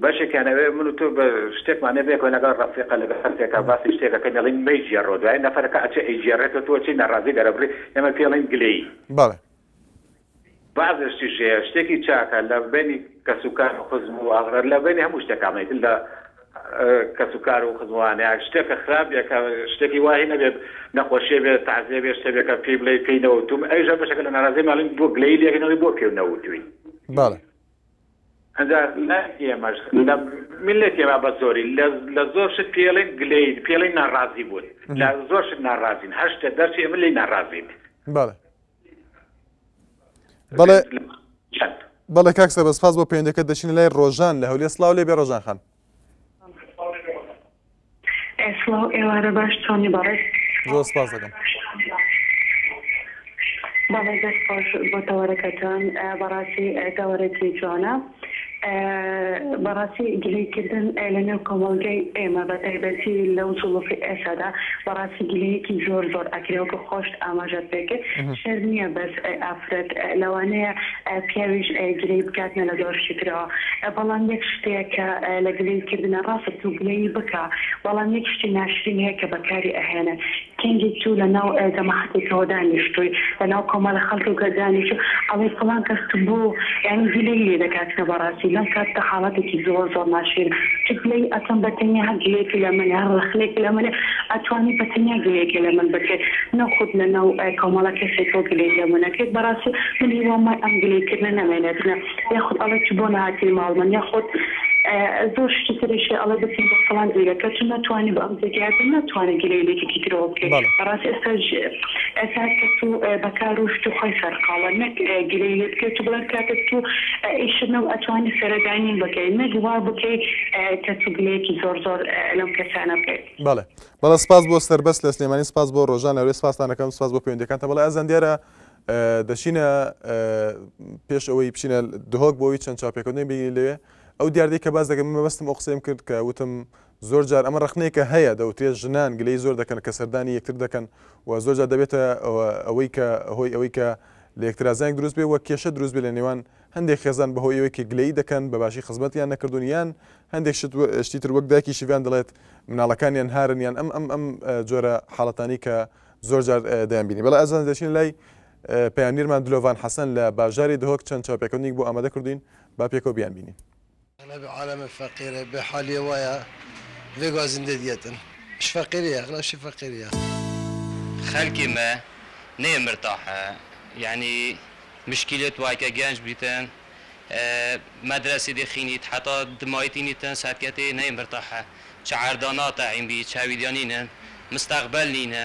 بەشێکیان ئەوێ من و تۆ بە شتێکمان هەیە بەیەکەوە لەگەڵ ڕەفیقە لەگەڵ کەسێکا باسی شتێکەکەین ئەڵێین مەیگێڕەوە دوایی نەفەرەکە ئەچێ ئەیگێڕێتەوە تۆ ئەچی ناڕازی دەرەبڕی ئێمە پێی ئەڵێین گلەیی. بەڵێ. بەعزێ شتیش هەیە شتێکی چاکە لە بەینی کەسوکار و خزم و ئەغرەر لە بەینی هەموو شتێکا ئیتر لە کەسوکار و خزم وانەیە شتێکە خراپ بێ کە شتێکی واهی نەبێ نەخۆشیە بێ تەعزیە بێ شتێ بێ کە پێی بڵێی پێی نەوتوم ئەویش هەر بەشێکە لە ناڕازی ماڵین بۆ گلەیی لێکەین ئەڵێ بۆ پێو نەوتووی. بەڵێ. ئەنجا لای ئێمەش لە میللەتی ئێمە بە زۆری لە لە زۆر شت پێڵێن گلەیی پێڵێن ناڕازی بوون لە زۆر شت ناڕازین هەر شتێ دەرچێ ئێمە لێی ناڕازین. بەڵێ. بەڵێ بەڵێ کاک سەربەست سپاس بۆ پەیوەندەکەت دەچینە لای ڕۆژان لە هەولێر سڵاو لێ بێ ڕۆژان خان. سڵاو ئێوارە باش چۆنی بەڕێز؟ زۆر سپاس دەکەم. بەڵێ دەست خۆش بۆ تەوەرەکەتان بەڕاستی تەوەرێکی جوانە. بەڕاستی گلەی کردن لە نێو کۆمەڵگەی ئێمە بە تایبەتی لەو زروفی ئێسادا بەڕاستی گلەیەکی زۆر زۆر ئەکرێ وەکو خۆشت ئاماژەت پێ کرد شەرت نییە بەس ئافرەت لەوانەیە پیاویش گلەی بکات نە لە زۆر شتی ترەوە بەڵام یەک شتەیە کە لە گلەی کردنە ڕاستە تو گلەیی بکە بەڵام یەک شتی ناشرین هەیە کە بەکاری ئەهێنن کەنگی تو لە ناو جەماعەتێکەوە دانیشتووی لە ناو کۆمەڵە خەڵکێکە دانیشتووی ئەڵێی فڵان کەس تو بۆ یانی گلەیی لێ دەکات کە بەڕاستی لەم کاتدا حاڵەتێکی زۆر زۆر ناشرینە چ گلەیی ئەکەم بە تەنیا هەر گلەیەکی لە منە هەر ڕەخنەیەکی لە منە ئەتوانی بە تەنیا گلەیەکی لە من بکەیت نەخود لە ناو کۆمەڵە کەسێکەوە گلەیی لە من ئەکەیت بەڕاستی من هیوام وایە ئەم گلەیی کردنە نەمێنێت نە یاخود ئەڵێ تو بۆ نەهاتی ماڵ من یاخود زۆر شتی تریش هەیە ئەڵێ بچین بۆ فڵان جێگە کە تو نەتوانی بۆ ئەم جێگایە بێ ناتوانی گلەیی لە یەکێکی ترەوە بکەی بەڵێ. بەڕاستی ئێستا ئێستا هەر کەس و بە کار و شتی خۆی سەرقاڵە نەک گلەیی لێ بکەیت و بڵێن کاکە تو ئیشت نەبوو ئەتوانی سەردانیم بکەی نەک وا بکەی کە تو گلەیەکی زۆر زۆر لەم کەسانە بکەی. بەڵێ بەڵێ سپاس بۆ سەربەست لە سلێمانی سپاس بۆ ڕۆژان لە هەولێر سپاستان ئەکەم سپاس بۆ پەیوەندیەکانتان بەڵێ ئازیزان دیارە دەچینە پێش ئەوەی بچینە دهۆک بۆ ئەوی چەند چاوپێکەوتنێک بگرین لەوێ ئەو دیاردەی کە باس دەکەم من مەبەستم ئەو قسەیم کرد کە وتم زۆر جار ئەمە ڕەخنەیەکە هەیە دەوترێت ژنان گلەی زۆر دەکەن کە سەردانی یەکتر دەکەن و زۆر جار دەبێتە ئەوەی کە هۆی ئەوەی کە لێکترازانێک دروست بێ و کێشە دروست بێ لە نێوان هەندێک خێزان بەهۆی ئەوەی کە گلەیی دەکەن بە باشی خزمەتیان نەکردوون یان هەندێک شت شتی تر وەک دایکی شیڤان دەڵێت مناڵەکانیان هارن یان ئەم ئەم ئەم جۆرە حاڵەتانی کە زۆر جار دەیانبینی. بەڵێ ئازیزان دەچینە لای پەیامنیرمان دلۆڤان حەسەن لە باژاری دهۆک چەند چاوپێکەوتنیک بۆ ئامادە کردوین با پێکەوە بیانبینین. ئەغلەب عالەمە فەقیرە بێ حالیە وایە ڤێ گازندە دیەتن ش فەقیریە ئەغلەب شی فەقیریە. خەلکی مە نێ مرتاحە یانی مشکیلێت وایکە گەنج بیتن مەدرەسی دێ خینیت حەتا دمایتینیتن سەرکەتێ نێ مرتاحە چ عەردا ناتەعیم بی چاویدیا نینن مستەقبەل نینە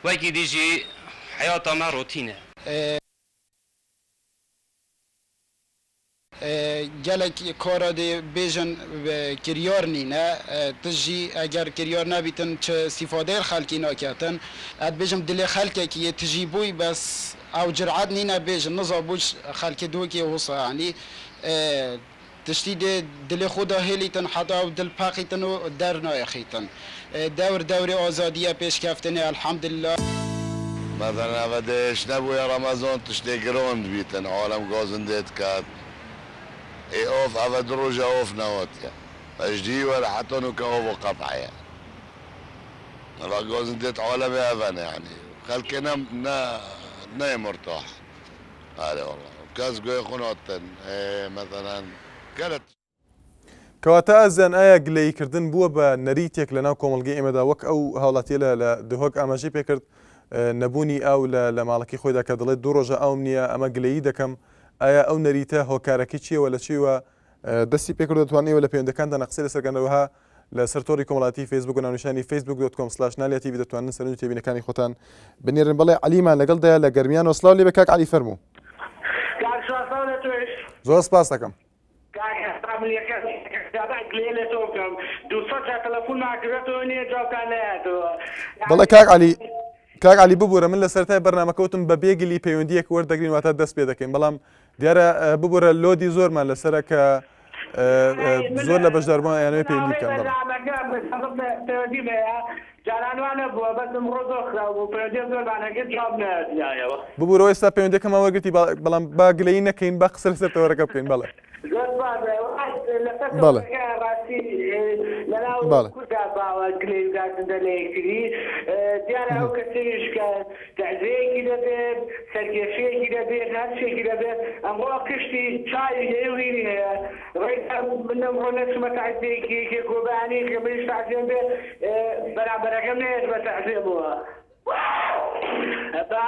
وەکی دیژی حەیاتا مە ڕۆتینە. گەلەک کارا دێ بێژن کریار نینە تژی ئەگەر کریار نەبیتن چ ئیستیفادەیل خەلکی ناکەتن ئەد بێژم دلێ خەلکەکی یێ تژی بوی بەس ئەو جرعەت نینە بێژن نزا بوچ خەلکی دهۆکی وسا یانی تشتی دێ دلێ خۆ دا هێلیتن حەتا ئەو دل پەقیتن و دەر نایەخیتن دەور دەورێ ئازادیە پێشکەفتنێ الحمدللە. مەسەلەن ئەڤە دەیەش نەبوویە ڕەمەزان تشتێ گران دبیتن عالەم گازندێ دکات ئێ ئاف ئەڤە دو ڕۆژە ئاف نەهاتیە ئەژدی وەرە حەتا نوکە ئاڤ قەتعیە وەڵا گازندێت عالەمێ ئەڤەنە یەعنی خەلکێ نە نە نەیە مورتاح ئەرێ وەڵا. کەس گوێ خو ناتن ئێ مەسەلەن گەلە. کەواتە ئازیزان ئایا گلەیی کردن بووە بە نەریتێک لەناو کۆمەڵگەی ئێمەدا وەک ئەو هاوڵاتیە لە لە دهۆک ئاماژەی پێکرد نەبوونی ئاو لە لە ماڵەکەی خۆیدا کە دەڵێت دوو ڕۆژە ئاوم نییە ئەمە گلەیی دەکەم ئایا ئەو نەریتە هۆکارەکەی چییە وە لە چیوە دەستی پێکردووە دەتوانن ئێوە لە پەیوەندەکانتان قسەی لەسەر بکەن هەروەها لەسەر تۆڕی کۆمەڵایەتی فەیسبوک و ناونیشانی Facebook dot com slash نالیا تیڤی دەتوانن سەرنج و تێبینەکانی خۆتان بنێرن بەڵێ عەلیمان لەگەڵدایە لە گەرمیانەوە سڵاو لێبێ کاک عەلی فەرموو. کاک شوان سڵاو لە تۆش. زۆر سپاست دەکەم. کاک ئێستا من یەکەم جار گلەیی لە تۆ بکەم 200 جار تەلەفونمان کردۆتەوە نییە جوابتان نەیاتەوە. بەڵێ کاک عەلی کاک عەلی ببورە من لە سەرەتای بەرنامەکە وتم بە بێ گلی پەیوەندییەک وەردەگرین واتە دەست پێ دەکەین بەڵام دیارە ببورە لۆدی زۆرمان لەسەرە کە زۆر لە بەشداربووان ئەیانەوێت پەیوەندی بکەن بەڵێ. ببورەوە ئێستا پەیوەندیەکەمان وەرگرتی بەڵام با گلەیی نەکەین با قسە لەسەر تەوەرەکە بکەین بەڵێ. زۆر سوپاس لەسەر بەڵێ. تەوەرەکە ڕاستی لەناو بەڵێ. کوردا باوە گلەیی و گازندە لە یەکتری دیارە ئەو کەسەیش کە تەعزیەیەکی دەبێت سەرکێشیەکی دەبێت هەر شتێکی دەبێت ئەمڕۆ کشتی چاوی هەیە و هینی هەیە ڕێکە من ئەمڕۆ نەچمە تەعزیەیەکی یەکێک و بەیانی کە منیش تەعزیەم بێ بەرامبەرەکەم نەیەت بە تەعزیەمەوە با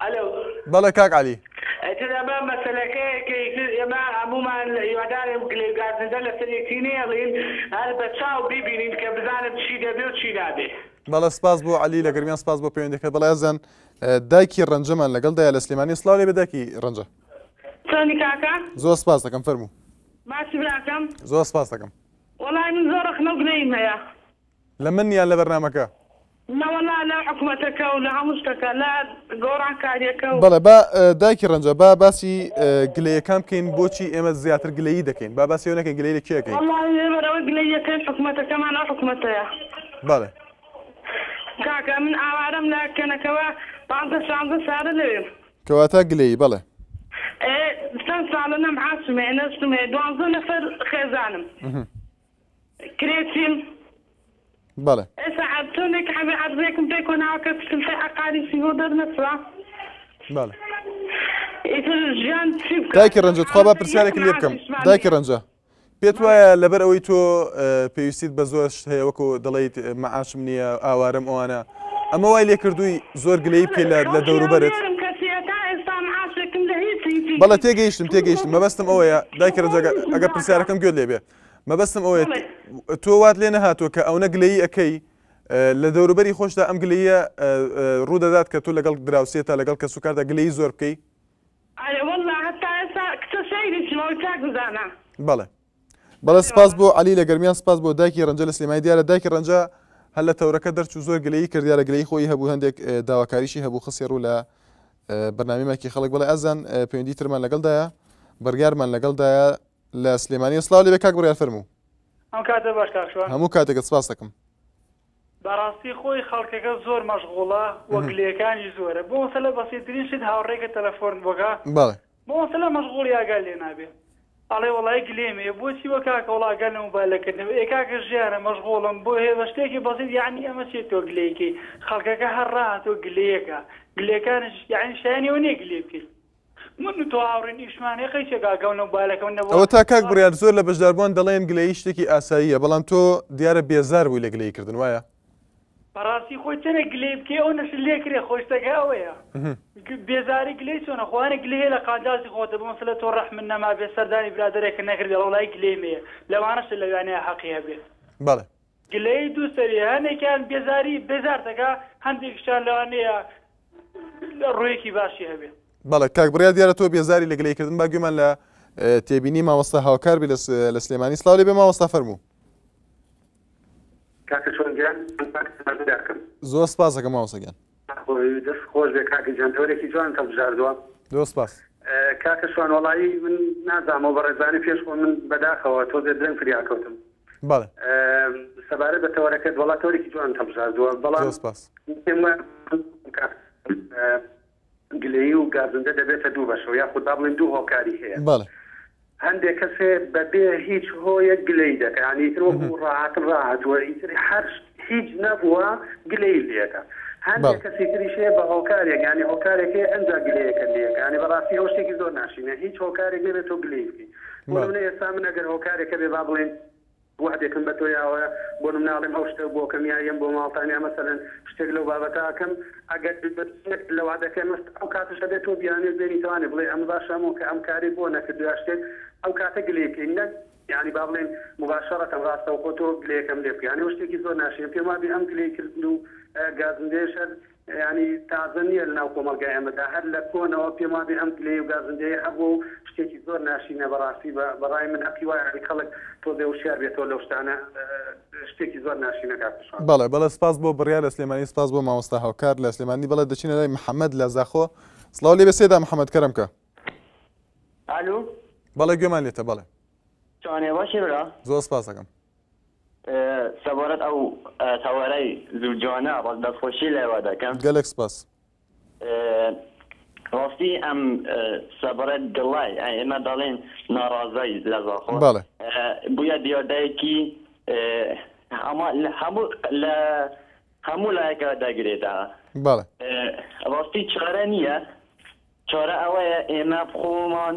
ئەلۆ. بەڵێ کاک عەلی. ئیتر ئەمە مەسەلەکەیە کە ئیتر ئێمە هەموومان هیوادارین گلەی و گازندە لەسەر یەکتری نەیەڵین هەر بە چاو بیبینین کە بزانن چی دەبێ و چی نابێ. بەڵێ سپاس بۆ عەلی لە گەرمیان سپاس بۆ پەیوەندیەکەت بەڵێ ئازیزان دایکی ڕەنجەمان لەگەڵدایە لە سلێمانی سڵاو لێبێ دایکی ڕەنجە. چۆنی کاکە؟ زۆر سپاس دەکەم فەرموو. باشی براکەم؟ زۆر سپاس دەکەم. وەڵای من زۆر ڕەخنە و گلەییم هەیە. لە من یان لە بەرنامەکە؟ نەوەڵا لە حکومەتەکە و لە هەموو شتەکە لە گۆڕانکاریەکە و. بەڵێ با دایکی ڕەنجە با باسی گلەیەکان بکەین بۆچی ئێمە زیاتر گلەیی دەکەین با باسی ئەوە نەکەین گلەیی لە کێ ئەکەین. وەڵاهی ئێمە لەوەی گلەییەکەین حکومەتەکەمان ئەو حکومەتەیە. بەڵێ. کاکە من ئاوارەم لە کەنەکەوە پانزە شانزە سارە لەوێم. کەواتە گلەیی بەڵێ. ئێ چەند ساڵە نە معاشم هەیە نە شتم هەیە دوانزە نەفەر خێزانم. کرێچیم. بەڵێ. ئێستا چۆنێک حەبێ عەرزێکم پێ کۆناوە کە سلفەی عەقاریشی بۆ دەرنەچوە. بەڵێ. ئیتر ژیان چی بکەم؟ دایکی ڕەنجە تخوا با پرسیارێکت لێ بکەم. دایکی ڕەنجە پێت وایە لەبەر ئەوەی تۆ پێویستیت بە زۆر شت هەیە وەکو دەڵێیت مەعاشم نییە ئاوارەم ئەوانە ئەمە وای لێ کردووی زۆر گلەیی بکەیت لە لە دەوروبەرت؟ بەڵێ تێگەیشتم تێگەیشتم مەبەستم ئەوەیە دایکی ڕەنجە ئەگەر پرسیارەکەم گوێت لێ بێ مەبەستم ئەوەیە تۆ وات لێ نەهاتووە کە ئەونە گلەیی ئەکەی لە دەوروبەری خۆشدا ئەم گلەییە ڕوو دەدات کە تۆ لەگەڵ دراوسێتا لەگەڵ کەسوکاردا گلەیی زۆر بکەی؟ ئەرێ وەڵا هەتا ئێستا کچە سەیریشم ئەوەی چاک بزانە. بەڵێ بەڵێ سپاس بۆ عەلی لە گەرمیان سپاس بۆ دایکی ڕەنجە لە سلێمانی دیارە دایکی ڕەنجە هەر لە تەورەکە دەرچوو زۆر گلەیی کرد دیارە گلەیی خۆی هەبوو هەندێک داواکاریشی هەبوو خستی ڕوو لە بەرنامەی مایکی خەڵک بەڵێ ئازان پەیوەندی ترمان لەگەڵدایە بڕیارمان لەگەڵدایە لە سلێمانی سڵاو لێبێ کاک بڕیار فەرموو. ئەم کاتە باش کاک شوان. هەموو کاتێکت سپاس دەکەم. بەڕاستی خۆی خەڵکەکە زۆر مەشغوڵە و گلەیەکانیش زۆرە بۆ مەسەلە بەسیترین شت هاوڕێکە تەلەفۆنت بۆکا بەڵێ. بۆ مەسەلە مەشغوڵی ئاگات لێ نابێ ئەڵێ وەڵای گلەیم هەیە بۆچی وە کاکە وەڵا ئاگات لە مۆبایلەکەت نەبێ ئێ کاکە ژیانە مەشغوڵم بۆ هەیە بە شتێکی بەسیت یەعنی ئەمە چیە تۆ گلەیکەی خەڵکەکە هەر ڕاهاتوە گلەیەکە گلەکانیش یەعنی شایەنی ئەوە نیە گلەی بکەی. من و تۆ هاوڕێین ئیشمان هەیە قەیچێک ئاگام لە مۆبایلەکەم نەبووە. ئەوەتا کاک بڕیار زۆر لە بەشداربووان دەڵێن گلەیی شتێکی ئاساییە بەڵام تۆ دیارە بێزار بووی لە گلەیی کردن وایە؟ بەڕاستی خۆی چەنێک گلەیی بکەی ئەونەشت لێ کرێ خۆ شتەکە ئەوەیە بێزاری گلەیی چۆنە خۆ هەنێک گلەی هەیە لە قازانجی خۆتە بۆ مەسەلە تۆ ڕەحمت نەمابێ سەردانی برادەرێکت نەکردبێ ئەڵێ وەڵایی گلەییم هەیە لەوانەشە لەویانەیە حەقی هەبێ. بەڵێ. گلەیی دوو سەریە هەنێکیان بێزاری بێزار دەکا هەندێکیشیان لەوانەیە ڕوویەکی باشی هەبێ. بەڵێ کاک بڕیار دیارە تۆ بێزاری لە گلەیی کردن با گوێمان لە تێبینی مامۆستا هاوکار بی لە سلێمانی سڵاو لێ بێ مامۆستا فەرموو. کاکە چۆن گیان من پاکت داکەم. زۆر سپاس دەکەم مامۆستا گیان. دەست خۆش بێ کاکە گیان تەوەرێکی جوانت هەڵبژاردووە. زۆر سپاس. کاکە شوان وەڵایی من نازانم ئەو بەڕێزانەی پێش خۆم من بەداخەوە تۆزێ درەنگ فریا کەوتم. بەڵێ. سەبارەت بە تەوەرەکەت وەڵا تەوەرێکی جوانت هەڵبژاردووە بەڵام زۆر سپاس. پێم وایە گلەیی و گازندە دەبێتە دوو بەشەوە یاخود با بڵێین دوو هۆکاری هەیە. بەڵێ. هەندێک کەس هەیە بەبێ هیچ هۆیەک گلەیی دەکا یانی ئیتر وەکوو ڕاهاتن ڕاهاتووە ئیتر هەر هیچ نەبووە گلەیی لێ ئەکا. هەندێک کەسی تریش هەیە بە هۆکارێک یانی هۆکارێک هەیە ئەنجا گلەیەکە لێیەکە یانی بەڕاستی ئەوە شتێکی زۆر ناشرینە هیچ هۆکارێک نەبێت تۆ گلەیی بکەی بۆ نمونە ئێستا من ئەگەر هۆکارێک هەبێ با بڵێین وەعدێکم بە تۆ یاوە بۆ نمونە ئەڵێم ئەو شتە بۆ کەم یا یەم بۆ ماڵتان یا مەسەلەن شتێک لەو بابەتە ئەکەم ئەگەر لە وعدەکەی مەست ئەو کاتەش ئەبێ تۆ بیانوێک بێنیتەوانێ بڵێ ئەمە باشە ئەمە کە ئەم کارەی بۆ نەکردو یا شتێک ئەو کاتە گلەیی بکەی نەک یانی با بڵێین موباشەڕەتەن ڕاستەوخۆ تۆ گلەیەکەم لێ بکە یانی ئەوە شتێکی زۆر ناشرین پێم وابێ ئەم گلەیی کردن و گازندەیەش هەر یانی تازە نییە لەناو کۆمەڵگای ئێمەدا هەر لە کۆنەوە پێم وابێ ئەم گلەیی و گازندەیە هەبووە و شتێکی زۆر ناشرینە بەڕاستی بە بەڕای من هەقی وایە یانی خەڵک تۆزێ وشیار بێتەوە لەو شتانە شتێکی زۆر ناشرینە کاک پشوان. بەڵێ بەڵێ سپاس بۆ بڕیار لە سلێمانی سپاس بۆ مامۆستا هاوکار لە سلێمانی بەڵێ دەچینە لای محەمەد لە زاخۆ سڵاو لێ بێ سێدا محەمەد کەرەم کە. ئالو. بەڵێ گوێمان لێتە بەڵێ. چۆنێ باشی برا؟ زۆر سپاس ئەکەم. سەبارەت ئەو تەوەرەی زوو جوانە ڕاست دەستخۆشی لێوە دەکەم. گەلێک سپاس. ڕاستی ئەم سەبارەت گڵای ئێمە دەڵێن ناڕازای لە زاخۆ بەڵێ. بوویە دیاردەیەکی ئەما هەموو لە هەموو لایەکەوە دەگرێتەوە. بەڵێ. ڕاستی چارە نییە چارە ئەوەیە ئێمە خۆمان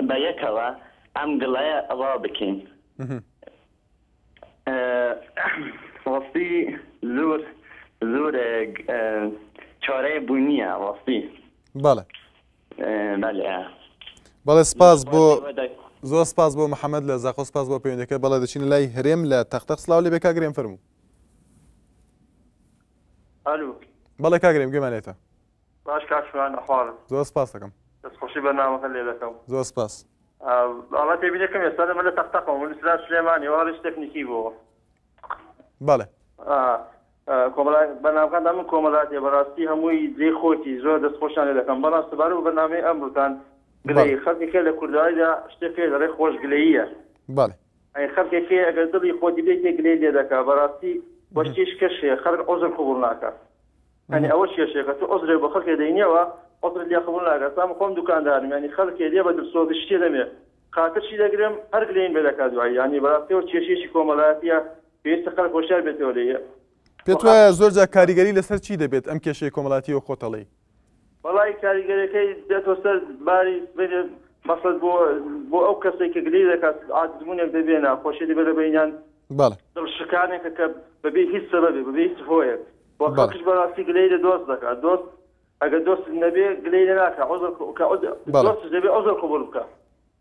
بە یەکەوە ئەم گڵەیە ڕابکەین. ڕاستی زۆر زۆر چارەیە بوو نییە ڕاستی. بەڵێ. بەلێ. بەڵێ سپاس بۆ زۆر سپاس بۆ محەممەد لە زاخۆ سپاس بۆ پەیوەندەکە بەڵێ دەچینە لای هەرێم لە تەختەق سلااو لێ بێ کاک هەرێم فەرموو. ئەلو. بەڵێ کاک هەرێم گوێمان لێتە. باش کاک شوان ئەحواڵت؟ زۆر سپاس دەکەم. دەست خۆشی بەرنامەکەت لێ دەکەم. زۆر سپاس. ئەڵا تێبینەکەم ئێستا من لە تەقتەقم من سرا سلێمانی وەڵا تەکنیکی بۆ. بەڵێ. کۆمەڵا بەرنامەکاندا من کۆمەڵاتیە بەڕاستی هەمووی جێی خۆیتی زۆر دەست خۆشتان لێ دەکەم بەڵام سەبارەت بە بەرنامەی ئەمڕۆتان گلەیی خەڵکی کە لە کوردەواریدا شتێک هەیە دەڵێ خۆش گلەییە بەڵێ. ئەی خەڵکێک هەیە ئەگەر دڵی خۆتی بێتێ گلەی لێ دەکا بەڕاستی وە شتیش کەش هەیە خەڵک عوزر قبوڵ ناکا یانی ئەوە کێشەیەکە تۆ عوزرێک بۆ خەڵکێ دەینیەوە عوزرت لێ قبوڵ ناکا ئێستا من خۆم دوکاندارم یانی خەڵکێ دێ بە دڵسۆزی شتێ دەمێ خاترشی دەگرم هەر گلەییم لێ دەکا دوایی یانی بەڕاستی ئەوە کێشەیەکی کۆمەڵایەتیە پێویستە خەڵک هۆشیار بێتەوە لێی. پێت وایە زۆر جار کاریگەری لەسەر چی دەبێت ئەم کێشەی کۆمەڵایەتیە خۆت ئەڵێی؟ وەڵایی کاریگەریەکەی دێتەوە سەر باری سبەینێ مەسەل بۆ بۆ ئەو کەسێک کە گلەیی دەکات عاجزبوونێک دەبێ ناخۆشی دەبێت لە بەینیان بەڵێ. دڵ شکانێکە کە بەبێ هیچ سەبەبێ بەبێ هیچ هۆیەک و بەڵێ. خەڵکیش بەڕاستی گلەیی لە دۆست دەکات دۆست ئەگەر دۆستت نەبێ گلەیی لێ ناکا عوزر کە بەڵێ. دۆستش دەبێ عوزر قبوڵ بکا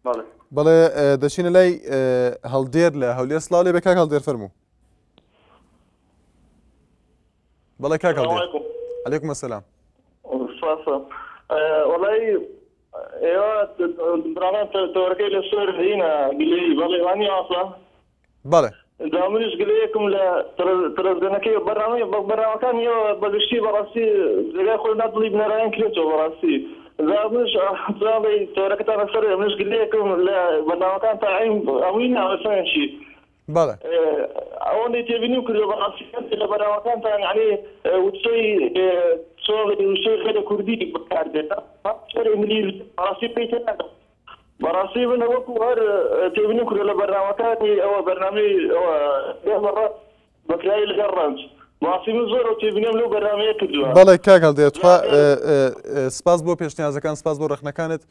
بەڵێ. بەڵێ دەچینە لای هەڵدێر لە هەولێر سڵاو لێ بێ کاک هەڵدێر فەرموو. بەڵێ کاک هەڵدێر. علیکم السلام. سپاس وەڵی ئێوە برامان تەوەرەکەی لەسەر هینە گلەیی بەڵێ وانی ئاسا بەڵێ جا منیش گلەیەکم لە تەلەڤزیۆنەکەی بەرنامەی بەرنامەکانی ئێوە بەگشتی بەڕاستی جێگای خۆی نا دڵی بینەران کرێتەوە بەڕاستی جا منیش جاڵی تەوەرەکەتان لەسەر منیش گلەیەکم لە بەرنامەکان تا عین هەمووی نا مەسەلەن چی بەڵێ. ئەوەندەی تێبینیم کردوە بەڕاستی هەندێک لە بەرنامەکانتان یەعنی وشەی چۆڵی وشەی غەیرە کوردی بەکار دێت وشەی ئینگلیزی بەڕاستی پێی تێناگەم بەڕاستی من وەکو هەر تێبینیم کردوە لە بەرنامەکانی ئەوە بەرنامەی ئەوە ئێمە ڕەنج بەکراوی لەگەڵ ڕەنج بەڕاستی من زۆر ئەو تێبینیم لەو بەرنامەیە کردوە. بەڵێ کاک هەڵدێر تخوا سپاس بۆ پێشنیازەکان سپاس بۆ ڕەخنەکانت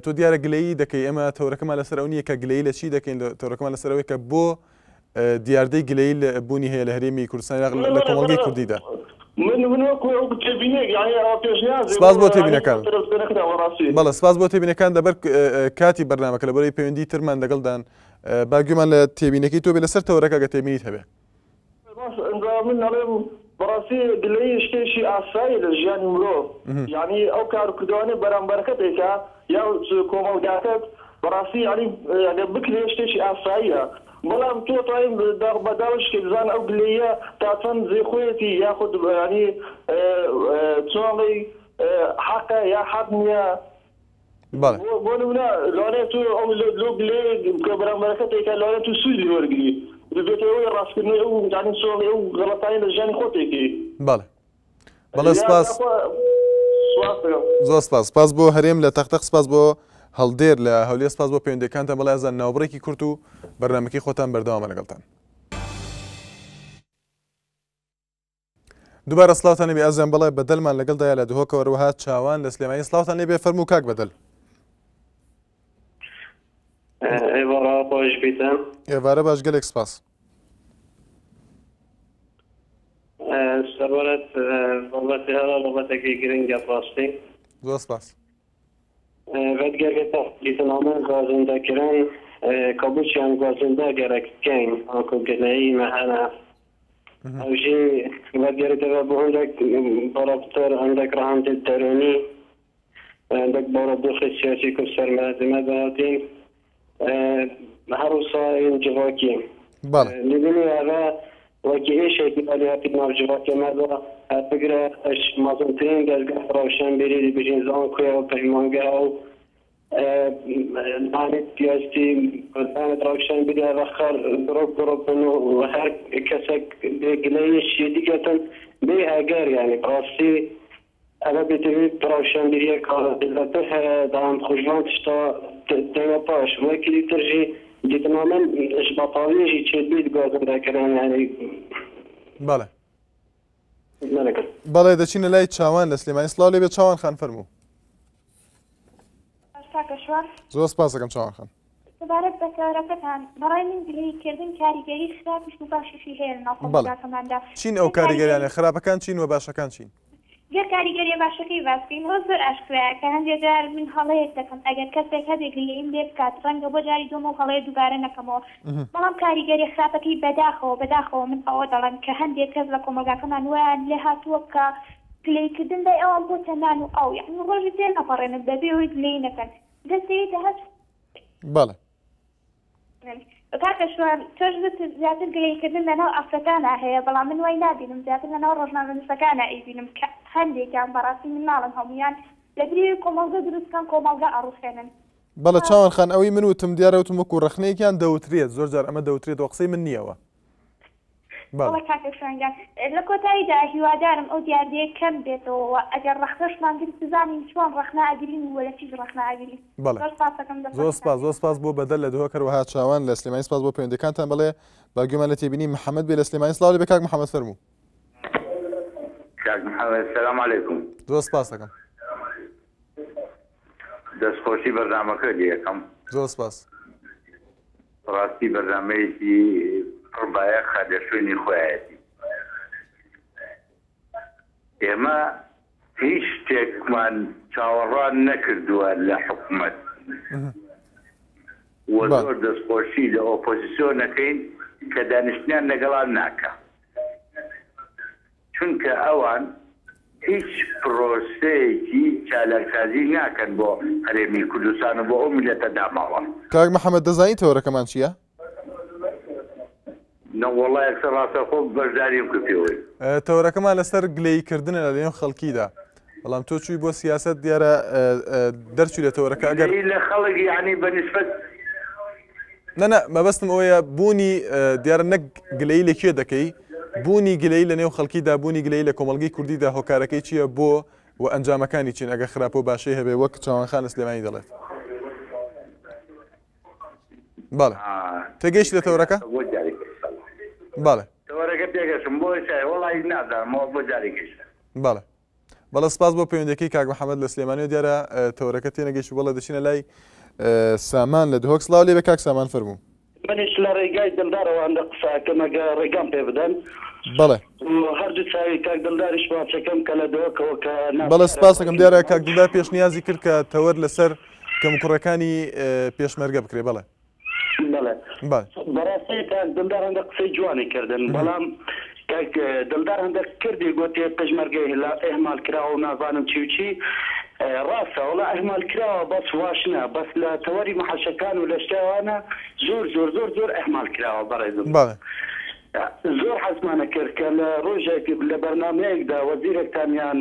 تۆ دیارە گلەیی دەکەی ئێمە تەورەکەمان لەسەر ئەو نییە کە گلەیی لە چی دەکەین تەورەکەمان لەسەر ئەوەیە کە بۆ دیاردەی گلەیی بوونی هەیە لە هەرێمی کوردستان عێراق لە کۆمەڵگەی کوردیدا. من من وەکو ئەو تێبینێک یانی ئەوە پێشنیازێک سپاس بۆ یانی تێبینەکان. تەلەفزیۆنەکەدا بەڕاستی. بەڵێ سپاس بۆ تێبینەکان لەبەر کاتی بەرنامەکە لەبەرەی پەیوەندی ترمان لەگەڵدان با گوێمان لە تێبینەکەی تۆ بێ لەسەر تەوەرەکە گە تێبینیت هەبێ. باش ئینجا من ئەڵێم بەڕاستی گلەیی شتێکی ئاساییە لە ژیانی مرۆڤ یانی ئەو کار و کردەوانەی بەرامبەرەکەت ئەیکا یا کۆمەڵگاکەت بەڕاستی یانی ئەگەر بکرێ شتێکی ئاساییە بەڵام تۆ توانین بە داوشکەی بزان ئەو گلەییە تا چەند جێی خۆیەتی یاخود یانی چۆن ئەڵێی حەقە یا حەق نییە بەڵێ. بۆ نمونە لەوانەیە تۆ ئەو لۆ گلەیەک کە بەرامبەرەکەت دەیکات لەوانەیە تۆ سوودی لێ وەرگری ببێتە هۆی ڕاستکردنەوەی ئەو یانی چۆن ئەو غەڵەتانەی لە ژیانی خۆت دەیکەی. بەڵێ بەڵێ سپاس. سپاس دەکەم. زۆر سپاس سپاس بۆ هەرێم لە تەقتەق سپاس بۆ هەڵدێر لە هەولێر سپاس بۆ پەیوەندیەکانتان بەڵێ ئازیزان ناوبڕێکی کورت و بەرنامەکەی خۆتان بەردەوامە لەگەڵتان. دووبارە سڵاوتان لێبێ ئازیزان بەڵێ بەدەلمان لەگەڵدایە لە دهۆکەوە هەروەها چاوان لە سلێمانی سڵاوتان لێبێ فەرموو کاک بەدەل. ئێوارە باش بیتن. ئێوارە باش گەلێک سپاس. سەبارەت بابەتی هەرا بابەتێکی گرنگە بەڕاستی. زۆر سپاس. ڤەدگەرێتە دیتنامە گازندەکردن کە بۆچیان گازندە گەرەک بکەین ئاکۆ گلەیی مە هەنە ئەوژی ڤەدگەرێتەوە بۆ هەندێک بەرابتر هەندێک ڕەهەندی دەرونی هەندێک بارودۆخی سیاسی کو سەرمەدمە دەهاتین هەروسا ین جڤاکی بەڵێ. لبنی ئەڤە وەکی ئێشێکی ئالیاتی ناو جڤاکێ مە دا بگرە ئەژ مەزنترین دەزگاه ڕەوشەنبیری دبیژین زانکۆیە و پەیمانگەه و دانێت پیاستی دانێت ڕەوشەنبیری ئەڤە خەر گڕۆپ گڕۆپن و هەر کەسەک بێ گلەیش یە دیگەتن بێ ئەگەر یانی بەڕاستی ئەمە بێتەوێ ڕەوشەنبیریە زیاتر هەیە دەڵام خوشڤان تشتا دێنە پاش وەکی تر ژی دیتنا من ژ بەتاڵیە ژی چێت بیت گازندە کرن یانی بەڵێ بەڵێ دەچینە لای چاوان لە سلێمانی سڵاو لێ بێ چاوان خان فەرموو. کاکە شوان. زۆر سپاس دەکەم چاوان خان. سەبارەت بە تەوەرەکەتان، بەڕای من گلەیی کردن کاریگەری خراپیش و باشیشی هەیە لەناو بەڵێ. کۆمەڵگاکەماندا. چین ئەو گەر کاریگەری کاریگەریانە؟ خراپەکان چین و باشەکان چین؟ گەر کاریگەریە باشەکەی باس بکەین ئەوە زۆر ئاشکرایە کە هەندێ جار من هەڵەیەک دەکەم ئەگەر کەسێک هەبێ گلەییم لێ بکات ڕەنگە بۆ جاری دووەم ئەو هەڵەیە دووبارە نەکەمەوە بەڵام کاریگەریە خراپەکەی بەداخەوە بەداخەوە من ئەوە دەڵێم کە هەندێ کەس لە کۆمەڵگاکەمان وایان لێ هاتووە کە گلەیی کردن لای ئەوان بۆتە نان و ئاو یەعنی ڕۆژی تێ ناپەڕێنن بەبێ ئەوەی گلەیی نەکەن دەستەیتە هەر بەڵێ. کاکە شوان تۆش وتت زیاتر گلەیی کردن لەناو ئافرەتانا هەیە بەڵام من وای نابینم زیاتر لەناو ڕۆژنامەنووسەکانا ئەیبینم کە هەندێکیان بەڕاستی من ناڵێم هەموویان لەبری ئەوەی کۆمەڵگە دروست بکەن کۆمەڵگە ئەڕوخێنن. بەڵێ چاوان خان ئەوەی من وتم دیارە وتم وەکو ڕەخنەیەکیان دەوترێت زۆر جار ئەمە دەوترێت وە قسەی من نییە وە. بەڵێ کاکە شوان گیان لە کۆتاییدا هیوادارم ئەو دیاردەیە کەم بێتەوە و ئەگەر ڕەخنەشمان گرت بزانین چۆن ڕەخنە ئەگرین و لە چیش ڕەخنە ئەگرین. بەڵێ زۆر سپاستەکەم زۆر دەستخۆشتان سپاس زۆر سپاس بۆ بەدەل لە دهۆک هەروەها چاوان لە سلێمانی سپاس بۆ پەیوەندیەکانتان بەڵێ با گوێمان لە تێبینی محەمەد بێ لە سلێمانی سڵاو لێ بێ کاک محەمەد فەرموو. کاک محەمەد سلام علیکم. زۆر سپاس دەکەم. دەست خۆشی بەرنامەکە لێ ئەکەم. زۆر سپاس. بەڕاستی بەرنامەیەکی پڕ بایەخە لە شوێنی خۆیایەتی. ئێمە هیچ شتێکمان چاوەڕوان نەکردووە لە حکومەت و زۆر دەستخۆشی لە ئۆپۆزیسیۆن ئەکەین کە دانیشتنیان لەگەڵا ناکا چونکە ئەوان هیچ پرۆسەیەکی چالاکسازی ناکەن بۆ هەرێمی کوردستان و بۆ ئەو میللەتە داماوە. کاک محەمەد دەزانی تەوەرەکەمان چییە؟ نەوەڵا یەکسەر ڕاستەوخۆ بەشداریم کرد پێوەی. تەوەرەکەمان لەسەر گلەیی کردنە لە نێو خەڵکیدا بەڵام تۆ چووی بۆ سیاسەت دیارە دەرچووی لە تەوەرەکە ئەگەر گلەیی لە خەڵک یانی بە نیسبەت. نا نا مەبەستم ئەوەیە بوونی دیارە نەک گلەیی لە کێ دەکەی بوونی گلەیی لە نێو خەڵکیدا بوونی گلەیی لە کۆمەڵگەی کوردیدا هۆکارەکەی چییە بۆ و ئەنجامەکانی چین ئەگەر خراپە و باشەی هەبێ وەک چاوان خان لە سلێمانی دەڵێت. بەڵێ تێگەیشتی لە تەوەرەکە؟ بۆ جارێکی ئیشەڵا. بەڵێ. تەوەرەکە تێگەشتم بۆ ئێستا وەڵی نازانم بۆ جارێکی ئیشەڵا. بەڵێ. بەڵێ سپاس بۆ پەیوەندیەکەی کاک محەممەد لە سلێمانیەوە دیارە تەوەرەکە تێنەگەیشت بەڵێ دەچینە لای سامان لە دهۆک سڵاو لێ بێ کاک سامان فەرموو. منیش لە ڕێگای دڵدارەوە هەندە قسە ئەکەم ئەگە ڕێگام پێ بدەن. بەڵێ. و هەردوو چاوی کاک دڵداریش ماچەکەم کە لە دهۆکەوە کە بەڵێ ناسیارە سپاس دەکەم دیارە کاک دڵدار پێشنیازی کرد کە تەوەر لەسەر کەموکوڕیەکانی پێشمەرگە بکرێ بەڵێ. بەڵێ بەڵێ. بەڕاستی کاک دڵدار هەندە قسەی جوانی کردن بەڵام کاک دڵدار هەندە کردی گۆتی پێشمەرگە ئیهمال کراوە و نازانم چی و چی ڕاستە وەڵا ئیهمال کراوە بەس واش نا بەس لە تەوەری محەشەکان و لە شتەوانە زۆر زۆر زۆر زۆر ئیهمال کراوە بەڕێزم بەڵێ. زۆر حەزمانە کرد کە لە ڕۆژێک لە بەرنامەیەکدا وەزیرێکتان یان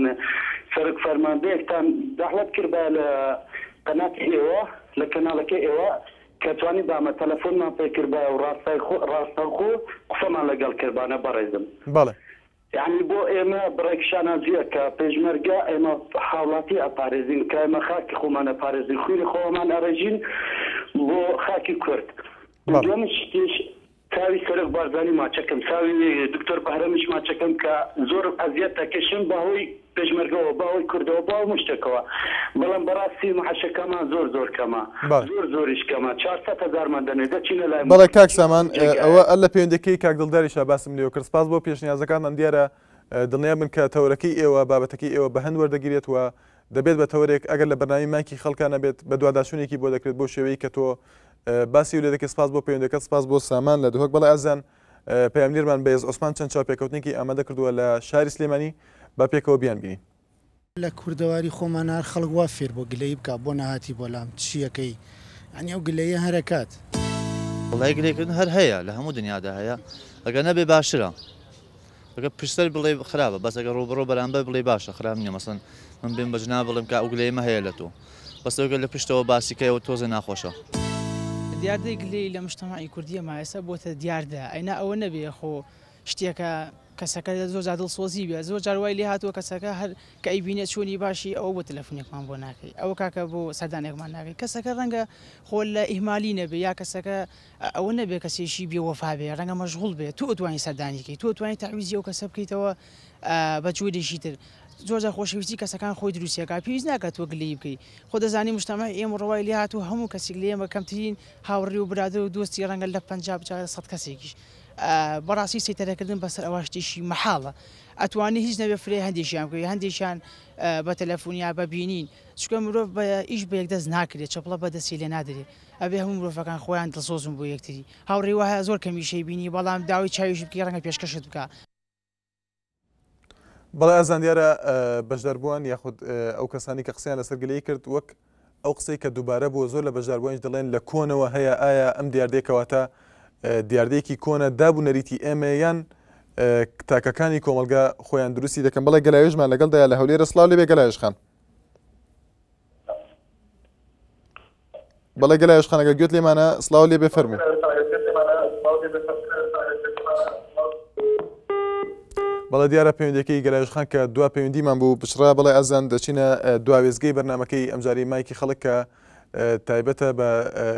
سەرۆک فەرماندەیەکتان دەعوەت کردبایە لە قەناتی ئێوە لە کەناڵەکەی ئێوە کە توانیبامە تەلەفۆنمان پێ کردبایە و ڕاستەوخۆ قسەمان لەگەڵ کردبانە بەڕێزم. بەڵێ. یەعنی بۆ ئێمە بڕێک شانازیە کە پێشمەرگە ئێمە هاوڵاتی ئەپارێزین کە ئێمە خاکی خۆمان ئەپارێزین خوینی خۆمان ئەڕێژین بۆ خاکی کورد. بەڵێ. دووەم شتیش. چاوی سەرۆک بارزانی ماچەکەم چاوی دکتۆر بەهرەمیش ماچەکەم کە زۆر ئەزیەت ئەکێشن بەهۆی پێشمەرگەوە بەهۆی کوردەوە بە هەموو شتێکەوە بەڵام بەڕاستی معاشەکەمان زۆر زۆر کەمە زۆر زۆریش کەمە 400 هەزارمان دەنێ دەچینە لای بەڵێ کاک سامان ئەوە ئەر لە پەیوەندەکەی کاک دڵداریشا باسم لێوە کرد سپاس بۆ پێشنیازەکانتان دیارە دڵنیا بن کە تەوەرەکەی ئێوە بابەتەکەی ئێوە بە هەند وەردەگیرێت و دەبێت بە تەوەرێک ئەگەر لە بەرنامەی مایکی خەڵکا نەبێت بەدواداچوونێکی بۆ دەکرێت بەو شێوەیەی کە تۆ باسی لێ دەکەی سپاس بۆ پەیوەندەکەت سپاس بۆ سامان لە دهۆک بەڵێ ئازیزان پەیامنێرمان بەیەز عوسمان چەند چاوپێکەوتنێکی ئامادە کردووە لە شاری سلێمانی با پێکەوە بیانبینین. لە کوردەواری خۆمانا هەر خەڵک وا فێر بووە گلەیی بکا بۆ نەهاتی بۆ لام چیەکەی یانی ئەو گلەییە هەر ئەکات. وەڵای گلەی کردن هەر هەیە لە هەموو دنیادا هەیە ئەگەر نەبێ باشترە ئەگەر پشتسەر بڵێ خراپە بەس ئەگەر ڕووبەڕوو بەرامبەر بڵێ باشە خراپ نییە مەسەن من بێم بە جناب بڵێم کە ئەو گلەیەمە هەیە لە تۆ بەس ئەگەر لە پشتەوە باسی کەیەوە تۆزێ ناخۆشە. دیاردەی گلەیی لە مجتەمەعی کوردییەما ئێستا بۆتە دیاردە ئەینا ئەوە نەبێ خۆ شتێکە کەسەکە زۆر جار دڵسۆزی بێ زۆر جار وای لێ هاتووە کەسەکە هەر کە ئەیبینێ چۆنی باشی ئەوە بۆ تەلەفونێکمان بۆ ناکەی ئەوە کاکە بۆ سەردانێکمان ناکەی کەسەکە ڕەنگە خۆ لە ئیهمالی نەبێ یا کەسەکە ئەوە نەبێ کەسێکی بێ وەفا بێ ڕەنگە مەشغوڵ بێ تۆ ئەتوانی سەردانی کەی تۆ ئەتوانی تەعویزی ئەو کەسە بکەیتەوە بە جۆرێکی تر زۆر جار خۆشەویستی کەسەکان خۆی دروستیەکە پێویست ناکات تۆ گلەیی بکەی خۆ دەزانی مجتەمەعی ئێمە ڕەوای لێ هاتوو هەموو کەسێک لە ئێمە کەمترین هاوڕێ و برادەر و دۆستی ڕەنگە لە 50 بچاتە 100 کەسێکیش بەڕاستی سەیتەرەکردن بەسەر ئەوە شتێکی مەحاڵە ئەتوانی هیچ نەبێ فرێ هەندێکیان بکەی هەندێکیان بە تەلەفۆن یا بە بینین چونکە مرۆڤ بە ئیش بە یەک دەست ناکرێت چەپڵە بە دەستی لێ نادرێ ئەبێ هەموو مرۆڤەکان خۆیان دڵسۆزن بۆ یەکتری. هاوڕێی وایە زۆر کەمیشەی بینی بەڵام داوای چاویشی بکەی ڕەنگە پێشکەشت بکا. بەڵێ ئازیزان دیارە بەشداربووان یاخود ئەو کەسانی کە قسەیان لەسەر گلەیی کرد وەک ئەو قسەی کە دووبارە بووە زۆر لە بەشداربووانیش دەڵێن لە کۆنەوە هەیە ئایا ئەم دیاردەیە کەواتە دیاردەیەکی کۆنە داب و نەریتی ئێمە یان تاکەکانی کۆمەڵگا خۆیان دروستی دەکەن بەڵێ گەلاوێژمان لەگەڵدایە لە هەولێرە سڵاو لێبێ گەلاوێژ خان. بەڵێ گەلاوێژ خان ئەگەر گوێت لێمانە سڵاو لێ بێ فەرموو. بەڵێ دیارە پەیوەندەکەی گەلاوێژ خان کە دوا پەیوەندیمان بوو بچڕا بەڵێ ئازان دەچینە دوا وێستگەی بەرنمەکەی ئەمجاری مایکی خەڵک کە تایبەتە بە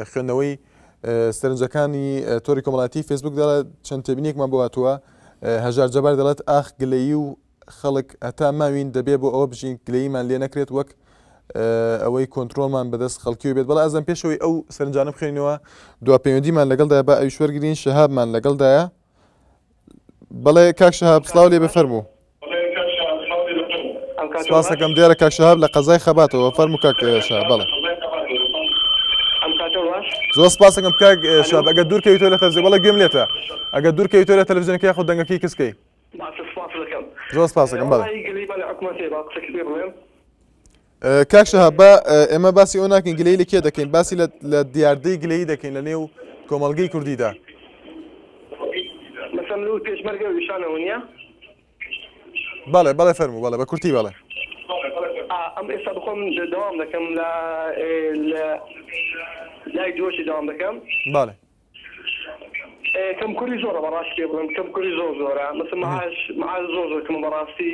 خوێندنەوەی سەرنجەکانی تۆری کۆمەڵاتی فێسبوک دەڵێت چەند تێبینێکمان بۆ هاتووە هەژار جەبار دەڵێت ئاخ گلەیی و خەڵک هەتا ماوین دەبێ بۆ ئەوە بژین گلەییمان لێ نەکرێت وەک ئەوەی کۆنترۆڵمان بەدەست خەڵکیەوە بێت بەڵێ ئازیزان پێشەوەی ئەو سەرنجانە بخوێنینەوە دوا پەیوەندیمان لەگەڵدایە با ئەویش وەرگرین شەهابمان لەگەڵدایە بەڵێ کاک شەهاب سڵاو لێ بفەرموو سپاسەکەم دیارە کاک شەهاب لە قەزای خەباتەوە فەرموو کاک شەهاب بەڵێ زۆر سپاسەکەم کاک شەهاب ئەگەر دوور کەویتەوە لە تەلەڤیزیۆن بەڵێ گوێم لێتە ئەگەر دوور کەویتەوە لە تەلەڤیزیۆنەکە یاخود دەنگەکەی کز کەی باشە سپاست دەکەم. زۆر سپاس دەکەم بەڵێ. وەڵاهی گلەیی بە حکومەت هەیە با قسەکی پێ بڵێم. کاک شەهاب با ئێمە باسی ئەوە ناکەین گلەیی لە کێ دەکەین باسی لە دیاردەی گلەیی دەکەین لە نێو کۆمەڵگەی کوردیدا. مەسەلەن لەو پێشمەرگە و ئیشانەوە نییە؟ بەڵێ بەڵێ فەرموو بەڵێ بە کورتی بەڵێ. ئەم ئێستا بخۆم دەوام دەکەم لە لای دووەشی دەوام دەکەم. بەڵێ. کەم کوری زۆرە بەڕاستی پێ بڵێم کەم کوری زۆر زۆرە مەسە معاش معاش زۆر زۆر کەمە بەڕاستی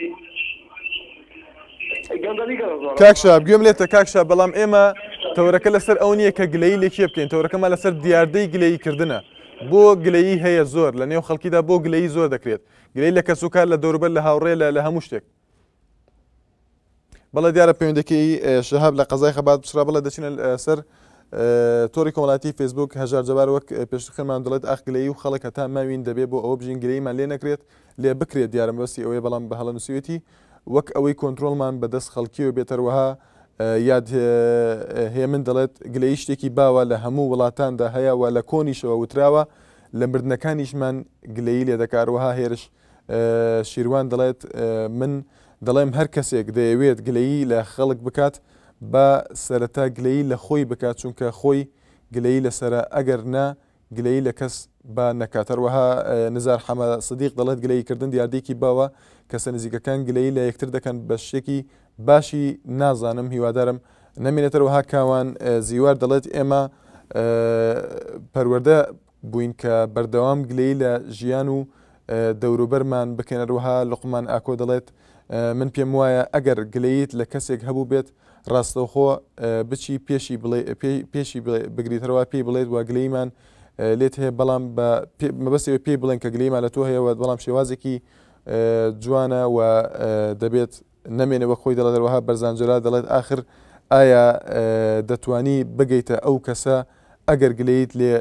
گەندەڵی گەڵە زۆرە کاک شەهاب گوێم لێتە کاک شەهاب بەڵام ئێمە تەوەرەکە لەسەر ئەو نییە کە گلەیی لە کێ بکەین تەوەرەکەمان لەسەر دیاردەی گلەیی کردنە بۆ گلەیی هەیە زۆر لە نێو خەڵکیدا بۆ گلەیی زۆر دەکرێت گلەیی لە کەسوکار لە دەوروبەر لە هاوڕێ لە لە هەموو شتێک بەڵێ دیارە پەیوەندەکەی شەهاب لە قەزای خەبات بچرا بەڵێ دەچینە سەر تۆڕی کۆمەڵاتی فەیسبوک هەژار جەبار وەک پێشتر خوێنمان دەڵێت ئاخ گلەیی و خەڵک هەتا ماوین دەبێ بۆ ئەوە بژین گلەییمان لێ نەکرێت لێ بکرێت دیارە مەبەستی ئەوەیە بەڵام بە هەڵە نووسیوێتی وەک ئەوەی کۆنترۆڵمان بەدەست خەڵکیەوە بێت هەروەها یاد هێمن دەڵێت گلەیی شتێکی باوە لە هەموو وڵاتاندا هەیە و لە کۆنیشەوە وتراوە لە مردنەکانیشمان گلەیی لێ دەکا هەروەها هێرش شیروان دەڵێت، من دەڵێم هەر کەسێک دەیەوێت گلەیی لە خەڵک بکات با سەرەتا گلەیی لە خۆی بکات چونکە خۆی گلەیی لەسەرە ئەگەر نا گلەیی لە کەس با نەکات. هەروەها نزار حەمە سدیق دەڵێت، گلەیی کردن دیاردەیەکی باوە کەسە نزیکەکان گلەیی لە یەکتر دەکەن بە شتێکی باشی نازانم هیوادارم نەمێنێت. هەروەها کاوان زیوار دەڵێت، ئێمە پەروەردە بووین کە بەردەوام گلەیی لە ژیان و دەوروبەرمان بکەین، هەروەها لوقمان ئاکۆ دەڵێت، من پێم وایە ئەگەر گلەییت لە کەسێک هەبووبێت ڕاستەوخۆ بچی پێشی پێشی بگریت، هەروەها پێی بڵێیت وا گلەییمان لێت هەیە بەڵام بە مەبەستی پێی بڵێن کە گلەیمان لە تۆ هەیە بەڵام شێوازێکی جوانە و دەبێت نەمێنێ وەک خۆی دەڵێت هەروەها بەرزان جەلال دەڵێت ئاخر ئایا دەتوانی بگەیتە ئەو کەسە ئەگەر گلەیت لێ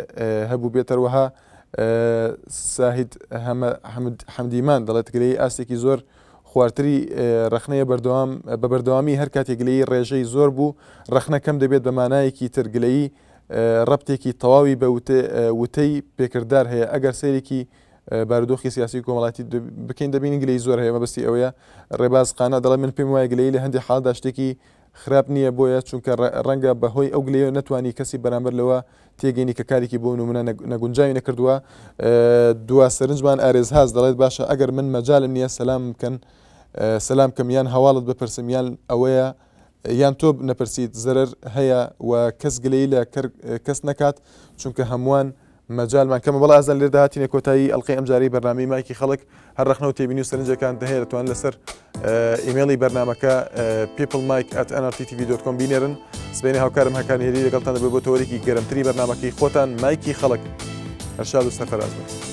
هەبوو بێت هەروەها ساهید حەمدیمان دەڵێت گلەیی ئاستێکی زۆر خوارتری ڕەخنەیە بەردەوام بە بەردەوامی هەر کاتێک گلەیی ڕێژەی زۆر بوو ڕەخنە کەم دەبێت بە مانایەکی تر گلەیی ڕەبتێکی تەواوی بە وتەی پێکردار هەیە ئەگەر سەیرێکی بارودۆخی سیاسی و کۆمەڵاتی بکەین دەبینین گلەیی زۆر هەیە مەبەستی ئەوەیە ڕێباز قانع دەڵێ من پێم وایە گلەیی لە هەندێک حاڵدا شتێکی خراپ نییە بۆیە چونکە ڕەنگە بە هۆی ئەو گلەیە نەتوانی کەسی بەرامبەر لەوە تێگەینی کە کارێکی بۆ نمونە نەگونجاوی نەکردووە دوا سەرنجمان ئارێز هاز دەڵێت باشە ئەگەر من مەجالم نییە سەلام بکەن سەلام کەم یان هەواڵت بپرسم یان ئەوەیە یان تۆ نەپرسیت زەرەر هەیە و کەس گلەیی لە کەس نەکات چونکە هەمووان مەجالمان کەمە بەڵێ ئازیزان لێردا هاتینە کۆتایی ئەڵقەی ئەمجارەی بەرنامەی مایکی خەڵک هەر ڕەخنە و تێبینی و سەرنجەکان هەیە دەتوان لەسەر ئیمێڵی بەرنامەکە peoplemike@nrttv.com بینێرن سبەینێ هاوکارم هەکان هێری لەگەڵتان دەبێت بۆ تەوەرێکی گەرمتری بەرنامەکەی خۆتان مایکی خەڵک هەر شاد و سەرفەراز بن.